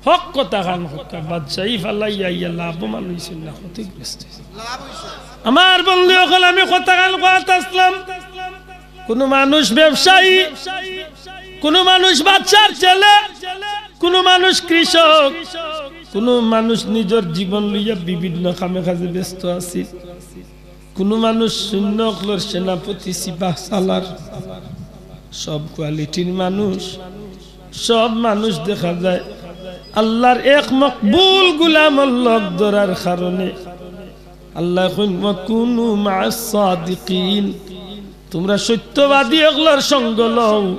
হক কথা খান কউক্কা, বাদশাহী ফালাইয়া আইয়া লাভবান অইছইন না ক্ষতিগ্রস্ত অইছইন? আমার বন্ধু অকল, আমি কথা খান কওয়াত আছলাম, কুনু মানুষ ব্যবসায়ী, কুনু মানুষ বাদশার ছেলে, কুনু মানুষ কৃষক, কুনু মানুষ নিজর জীবন লইয়া বিভিন্ন কামে কাজে ব্যস্ত আছিল, কুনু মানুষ সৈন্য অকলর সেনাপতি, সিপাহ সালার, সব কোয়ালিটির মানুষ, সব মানুষ দেখা যায় আল্লার এক মকবুল গুলামর লগ ধরার কারণে আল্লায় কইন, "ওয়া কুনু মা'আস সাদিকিন।" তুমরা সত্যবাদী অকলর সঙ্গ লও,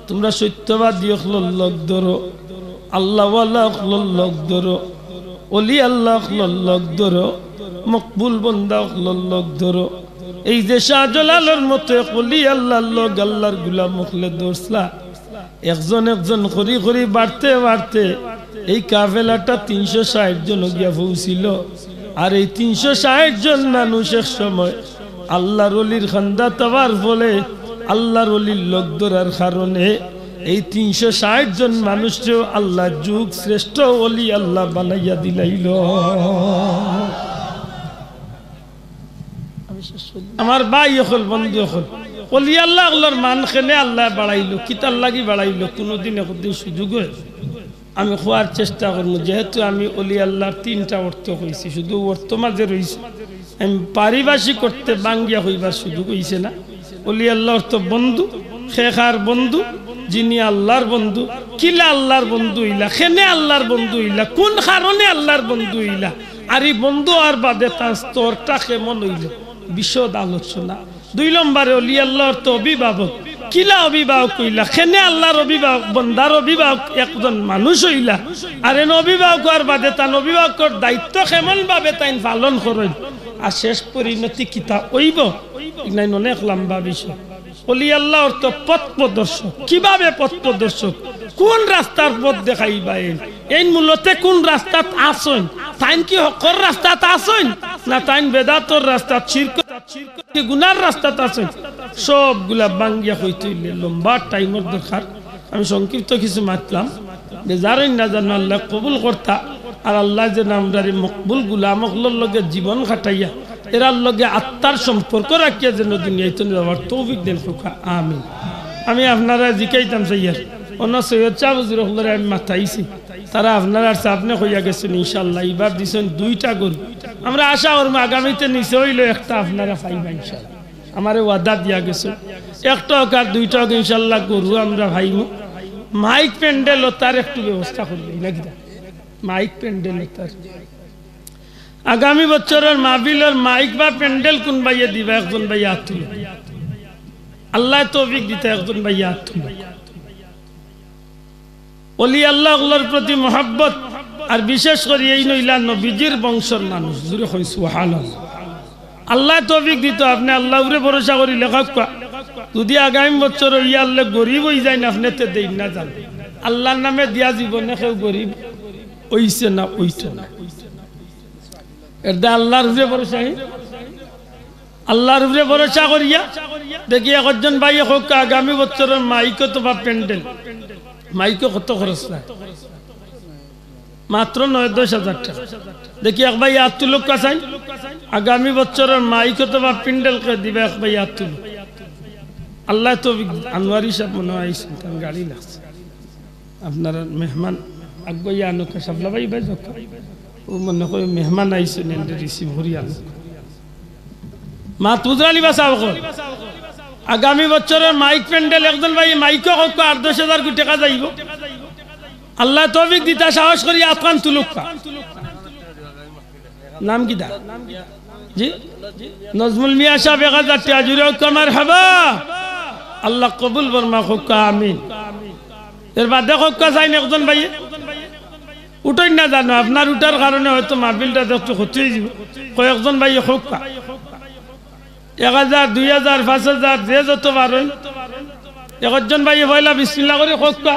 তুমরা সত্যবাদী অকলর লগ ধরো, আল্লাওয়ালা অকলর লগ ধরো, অলি আল্লা অকলর লগ ধরো, মকবুল বন্দা অকলর লগ ধরো। এই যে শাহজালালর মতো এক অলি আল্লার লগ আল্লার গুলাম অকলে ধরছলা, একজন একজন করি করি বাড়তে বাড়তে এই কাফেলাটা তিনশো ষাইট জন গিয়া পৌঁছিল। আর এই তিনশো ষাইট জন মানুষ এক সময় আল্লার অলির খান্দাত আওয়ার ফলে, আল্লার অলির লগ ধরার কারণে এই তিনশো ষাইট জন মানুষরেও আল্লার যুগ শ্রেষ্ঠ অলি আল্লা বানাইয়া দিলাইল। আমার ভাই অকল, বন্ধু অকল, অলি আল্লা অকলর মান কেনে আল্লায় বাড়াইল, কিতার লাগি বাড়াইল, কুনুদিন একদিন সুযোগ অয় আমি কওয়ার চেষ্টা করমু। যেহেতু আমি অলি আল্লার তিনটা অর্থ কইছি, শুধু অর্থ মাঝে রইছে, আমি পারিভাষিক অর্থে ভাঙ্গিয়া কইবার সুযোগ অইছে না। অলি আল্লা অর্থ বন্ধু, কে কার বন্ধু, যিনি আল্লার বন্ধু, কিলা আল্লার বন্ধু অইলা, কেনে আল্লার বন্ধু অইলা, কুন কারণে আল্লার বন্ধু অইলা, আর ই বন্ধু অওয়ার বাদে তান স্তরটা কেমন অইল, বিশদ আলোচনা। দুই নম্বরে অলি আল্লা অর্থ অভিভাবক, কিলা অভিভাবক অইলা, কেনে আল্লার অভিভাবক, বন্দার অভিভাবক একজন মানুষ অইলা, আর এন অভিভাবক অওয়ার বাদে তান অভিভাবকর দায়িত্ব কেমন ভাবে তাইন পালন করইন, আর শেষ পরিণতি কিতা অইব, ইনাইন অনেক লম্বা বিষয়। অলি আল্লা অর্থ পথ প্রদর্শক। কিভাবে পথ প্রদর্শক? কুন রাস্তার পথ দেখাইবা এইন? এইন মূলতে কুন রাস্তাত আছইন? তাইন কি হকর রাস্তাত আছইন, না তাইন বেদাতর রাস্তাত, শিরক, কি গুনার রাস্তাত আছইন? সবগুলা ভাঙ্গিয়া কইতে অইলে লম্বা টাইমর দরকার। আমি সংক্ষিপ্ত কিছু মাতলাম, বেজার অইন না জানো, আল্লায় কবুল করতা। আর আল্লায় যেন আমরারে মকবুল গুলাম অকলর লগে জীবন কাটাইয়া, এরার লগে আত্মার সম্পর্ক রাখিয়া যেন দুনিয়াইত যাওয়ার তৌফিক দেইন কউক্কা, আমিন। আমি আপনারারে জিকাইতাম চাইয়ার, অনো সৈয়দ সাব হুজুর অকলরে আমি মাতাইছি, তারা আপনারার সামনে কইয়া গেছইন, ইনশাআল্লাহ, ইবার দিছইন দুইটা গরু। আমরা আশা করমু আগামীতে নিচে অইলেও একটা আপনারা পাইবা ইনশাআল্লাহ। আমারে ওয়াদা দিয়া গেছইন, একটা অউক আর দুইটা অউক, ইনশাআল্লাহ গরু আমরা পাইমু। মাইক প্যান্ডেল অতার একটু ব্যবস্থা করবা, নাকি দা? মাইক প্যান্ডেল অতার। আগামী বছরর মাহফিলর মাইক বা প্যান্ডেল কুন ভাইয়ে দিবা, একজন ভাইয়ে আত তুলো। আল্লায় তৌফিক দিতা, একজন ভাইয়ে আত তুলো। অলি আল্লা অকলর প্রতি মহব্বত, আর বিশেষ করি এইন অইলা নবীজির বংশর মানুষ। জুরে কইন সুবহানাল্লাহ। আল্লায় তৌফিক দিতা, আপনে আল্লার উপরে ভরসা করি লেখউক্কা। যুদি আগামী বছর অইয়া আল্লায় গরিব অইযাইন, আপনে তে দেইন না যান। আল্লার নামে দিয়া জীবনে কেউ গরিব অইছে না, অইতো না। এরদায় আল্লার উপরে ভরসা, আল্লার উপরে ভরসা করিয়া দেখি একজন ভাইয়ে কউক্কা আগামী বছরর মাইক অথবা প্যান্ডেল, মাইকো কত খরচ না? মাত্র নয় দশ হাজার টেকা। দেখি এক ভাইয়ে আত তুলউক্কা চাইন, আগামী বছরর মাইক অথবা প্যান্ডেল কে দিবা, এক ভাইয়ে আত তুলো। আল্লায় তৌফিক, আনোয়ারি সাব মনে অয় আইছইন, তান গাড়ি লাগছে। আপনারার মেহমান আগুয়াইয়া আনউক্কা, শাপলা ভাই, ভাই যাউক্কা। অউ মনে কয় মেহমান আইছইন, এনরে রিসিভ করি আনউক্কা। মাত বুঝরা নি বা সাব অকল? আগামী বছরর মাইক প্যান্ডেল, একজন ভাইয়ে মাইকো কউক্কা আট দশ হাজার করি টেকা যাইবো। আল্লায় তৌফিক দিতা, সাহস করি আতখান তুলউক্কা। নাম কিতা? জি? নজমুল মিয়া সাব এক হাজার টেকা, জুরে কউক্কা মারহাবা। আল্লাহ কবুল ফরমাউক্কা, আমিন। এর বাদে কউক্কা চাইন একজন ভাইয়ে। উঠইন না জানো, আপনার উঠার কারণে হয়তো মাহফিলটা একটু ক্ষতি অইযিবো। কয়েকজন ভাইয়ে কউক্কা। এক হাজার, দুই হাজার, পাঁচ হাজার, যে যত পারইন। একজন ভাইয়ে পয়লা বিসমিল্লাহ করি কউক্কা।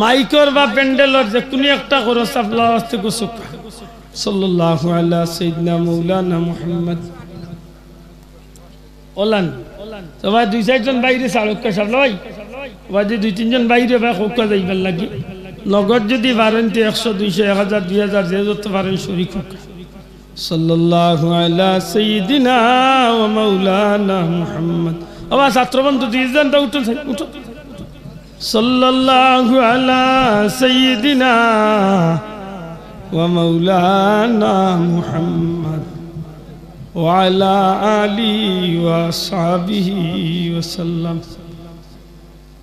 মাইকর বা প্যান্ডেলর যে কুনু একটা খরচ আল্লার ওয়াস্তে কউক্কা। সাল্লাল্লাহু আলা সাইয়্যিদিনা মাওলানা মুহাম্মদ। ওলান। তো ভাই, দুই চাইরজন ভাইরে ছাড়উক্কা, সাবলা ভাই। ভাই, যে দুই তিনজন ভাইরে ভাই কউক্কা যাইবার লাগি। নগদ যুদি পারইন তে একশো, দুইশো, এক হাজার, দুই হাজার, যে যত পারইন শরিক অউক্কা। সাল্লাল্লাহু আলা সাইয়্যিদিনা ওয়া মাওলানা মুহাম্মদ। ও ভাই, ছাত্র বন্ধু দুইজন তো উঠো, উঠো। সাল্লাল্লাহু আলা সাইয়্যিদিনা ওয়া মাওলানা মুহাম্মদ ওয়া আলা আলিহি ওয়া সাহবিহি ওয়া সাল্লাম।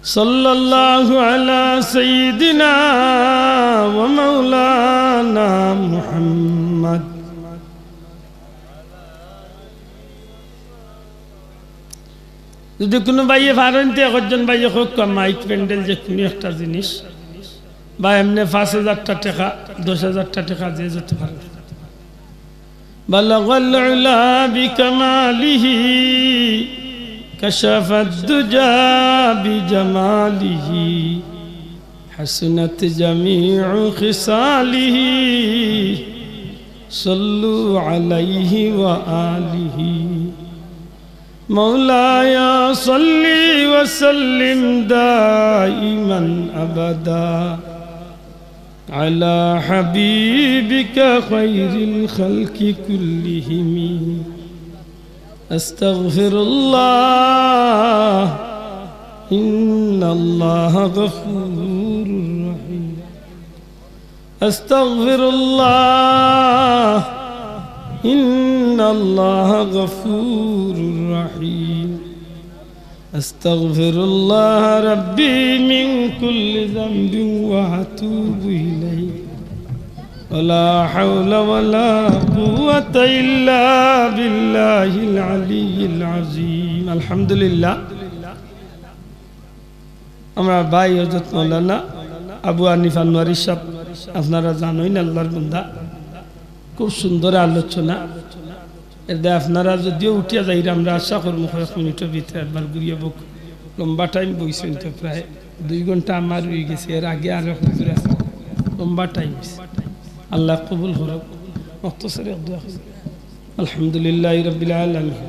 সাল্লাল্লাহু আলা সাইয়্যিদিনা ওয়া মাওলানা মুহাম্মদ। যুদি কুনু ভাইয়ে পারইন তে একজন ভাইয়ে কউক্কা, মাইক প্যান্ডেল যে কুনু একটা জিনিস, বা এমনে পাঁচ হাজারটা টেকা, দশ হাজারটা টেকা, যে যত পারইন। بلغ العلا بكماله، كشف الدجى بجماله، حسنت جميع خصاله، صلوا عليه وآله. مولاي صل وسلم دائما أبدا على حبيبك خير الخلق كلهم. أستغفر الله، إن الله غفور رحيم. أستغفر الله، إن الله غفور رحيم. أستغفر الله ربي من كل ذنب وأتوب إليه. ولا حول ولا قوة إلا بالله العلي العظيم. الحمد لله. আমরার ভাই হযরত মাওলানা আবু হানিফ আনোয়ারি সাব, আপনারা জানইন আল্লার বান্দা, খুব সুন্দর আলোচনা। এরদায় আপনারা যুদিও উঠিয়া যাইরা, আমরা আশা করমু কয়েক মিনিটর ভিতরে একবার ঘুরিয়া বউক। লম্বা টাইম বইছইন তো, প্রায় দুই ঘন্টা আমার অইগেছে, এর আগে আরো হুজুর আছে, লম্বা টাইম অইছে। আল্লায় কবুল করউক, মখতসর এক দোয়া করউক। الحمد لله رب العالمين،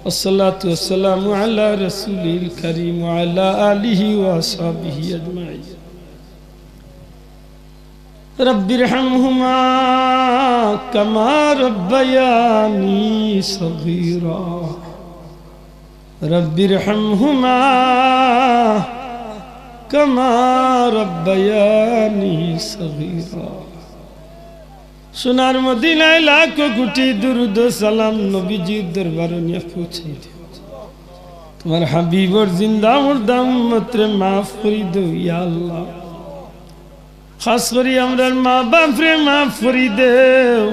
والصلاة والسلام على رسوله الكريم وعلى آله وأصحابه أجمعين. رب ارحمهما كما ربياني صغيرا. رب ارحمهما كما ربياني صغيرا. সোনার মদিনায় লাখো কোটি দুরুদ ও সালাম নবীজির দরবারো নিয়া পৌঁছাই দেও। তুমার হাবিবর জিন্দা মুর্দা উম্মতরে মাফ করি দেও, ইয়া আল্লাহ। খাস করি আমরার মা বাপরে মাফ করি দেও।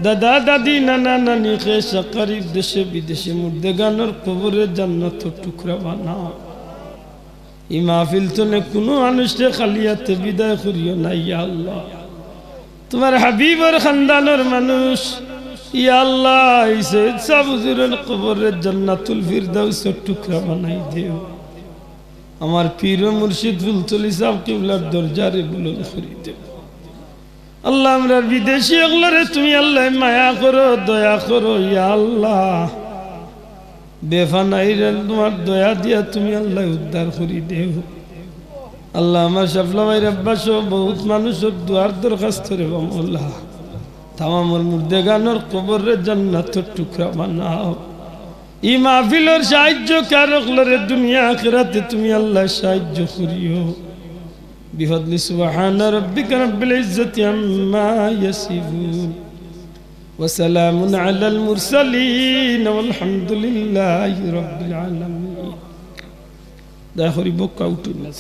দাদা দাদি, নানা নানি, খেশ আকারিব, দেশে বিদেশে মুর্দেগানর কবররে জান্নাতর টুকরা বানাও। ই মাহফিল তনে কুনু মানুষরে খালি আতে বিদায় করিও না, ইয়া আল্লাহ। তুমার হাবিবর খান্দানর মানুষ, ইয়া আল্লাহ, ই সৈয়দ সাব হুজুরর কবররে জান্নাতুল ফিরদাউসর টুকরা বানাই দেও। আমার পীর ও মুর্শিদ ফুলতলি সাব কিবলার দরজারে বুলন্দ করি দেও। আল্লাহ, আমরার বিদেশি অকলরে তুমি আল্লাহ মায়া করো, দয়া করো, ইয়া আল্লাহ। বেফানাইরে তুমার দয়া দিয়া তুমি আল্লাহ উদ্ধার করি দেও। আল্লাহ, আমার শাপলা ভাইর আব্বা সহ বহুত মানুষর দোয়ার দরখাস্ত রে বা মওলা। তামামর মুর্দেগানর কবররে জান্নাতর টুকরা বানাও। ই মাহফিলর সাহায্যকার অকলরে দুনিয়া আখিরাতে তুমি আল্লাহ সাহায্য করিও। بفضل سبحان ربك رب العزة عما يصفون وسلام على المرسلين والحمد لله رب العالمين. দয়া করি বউক্কা উঠইন না।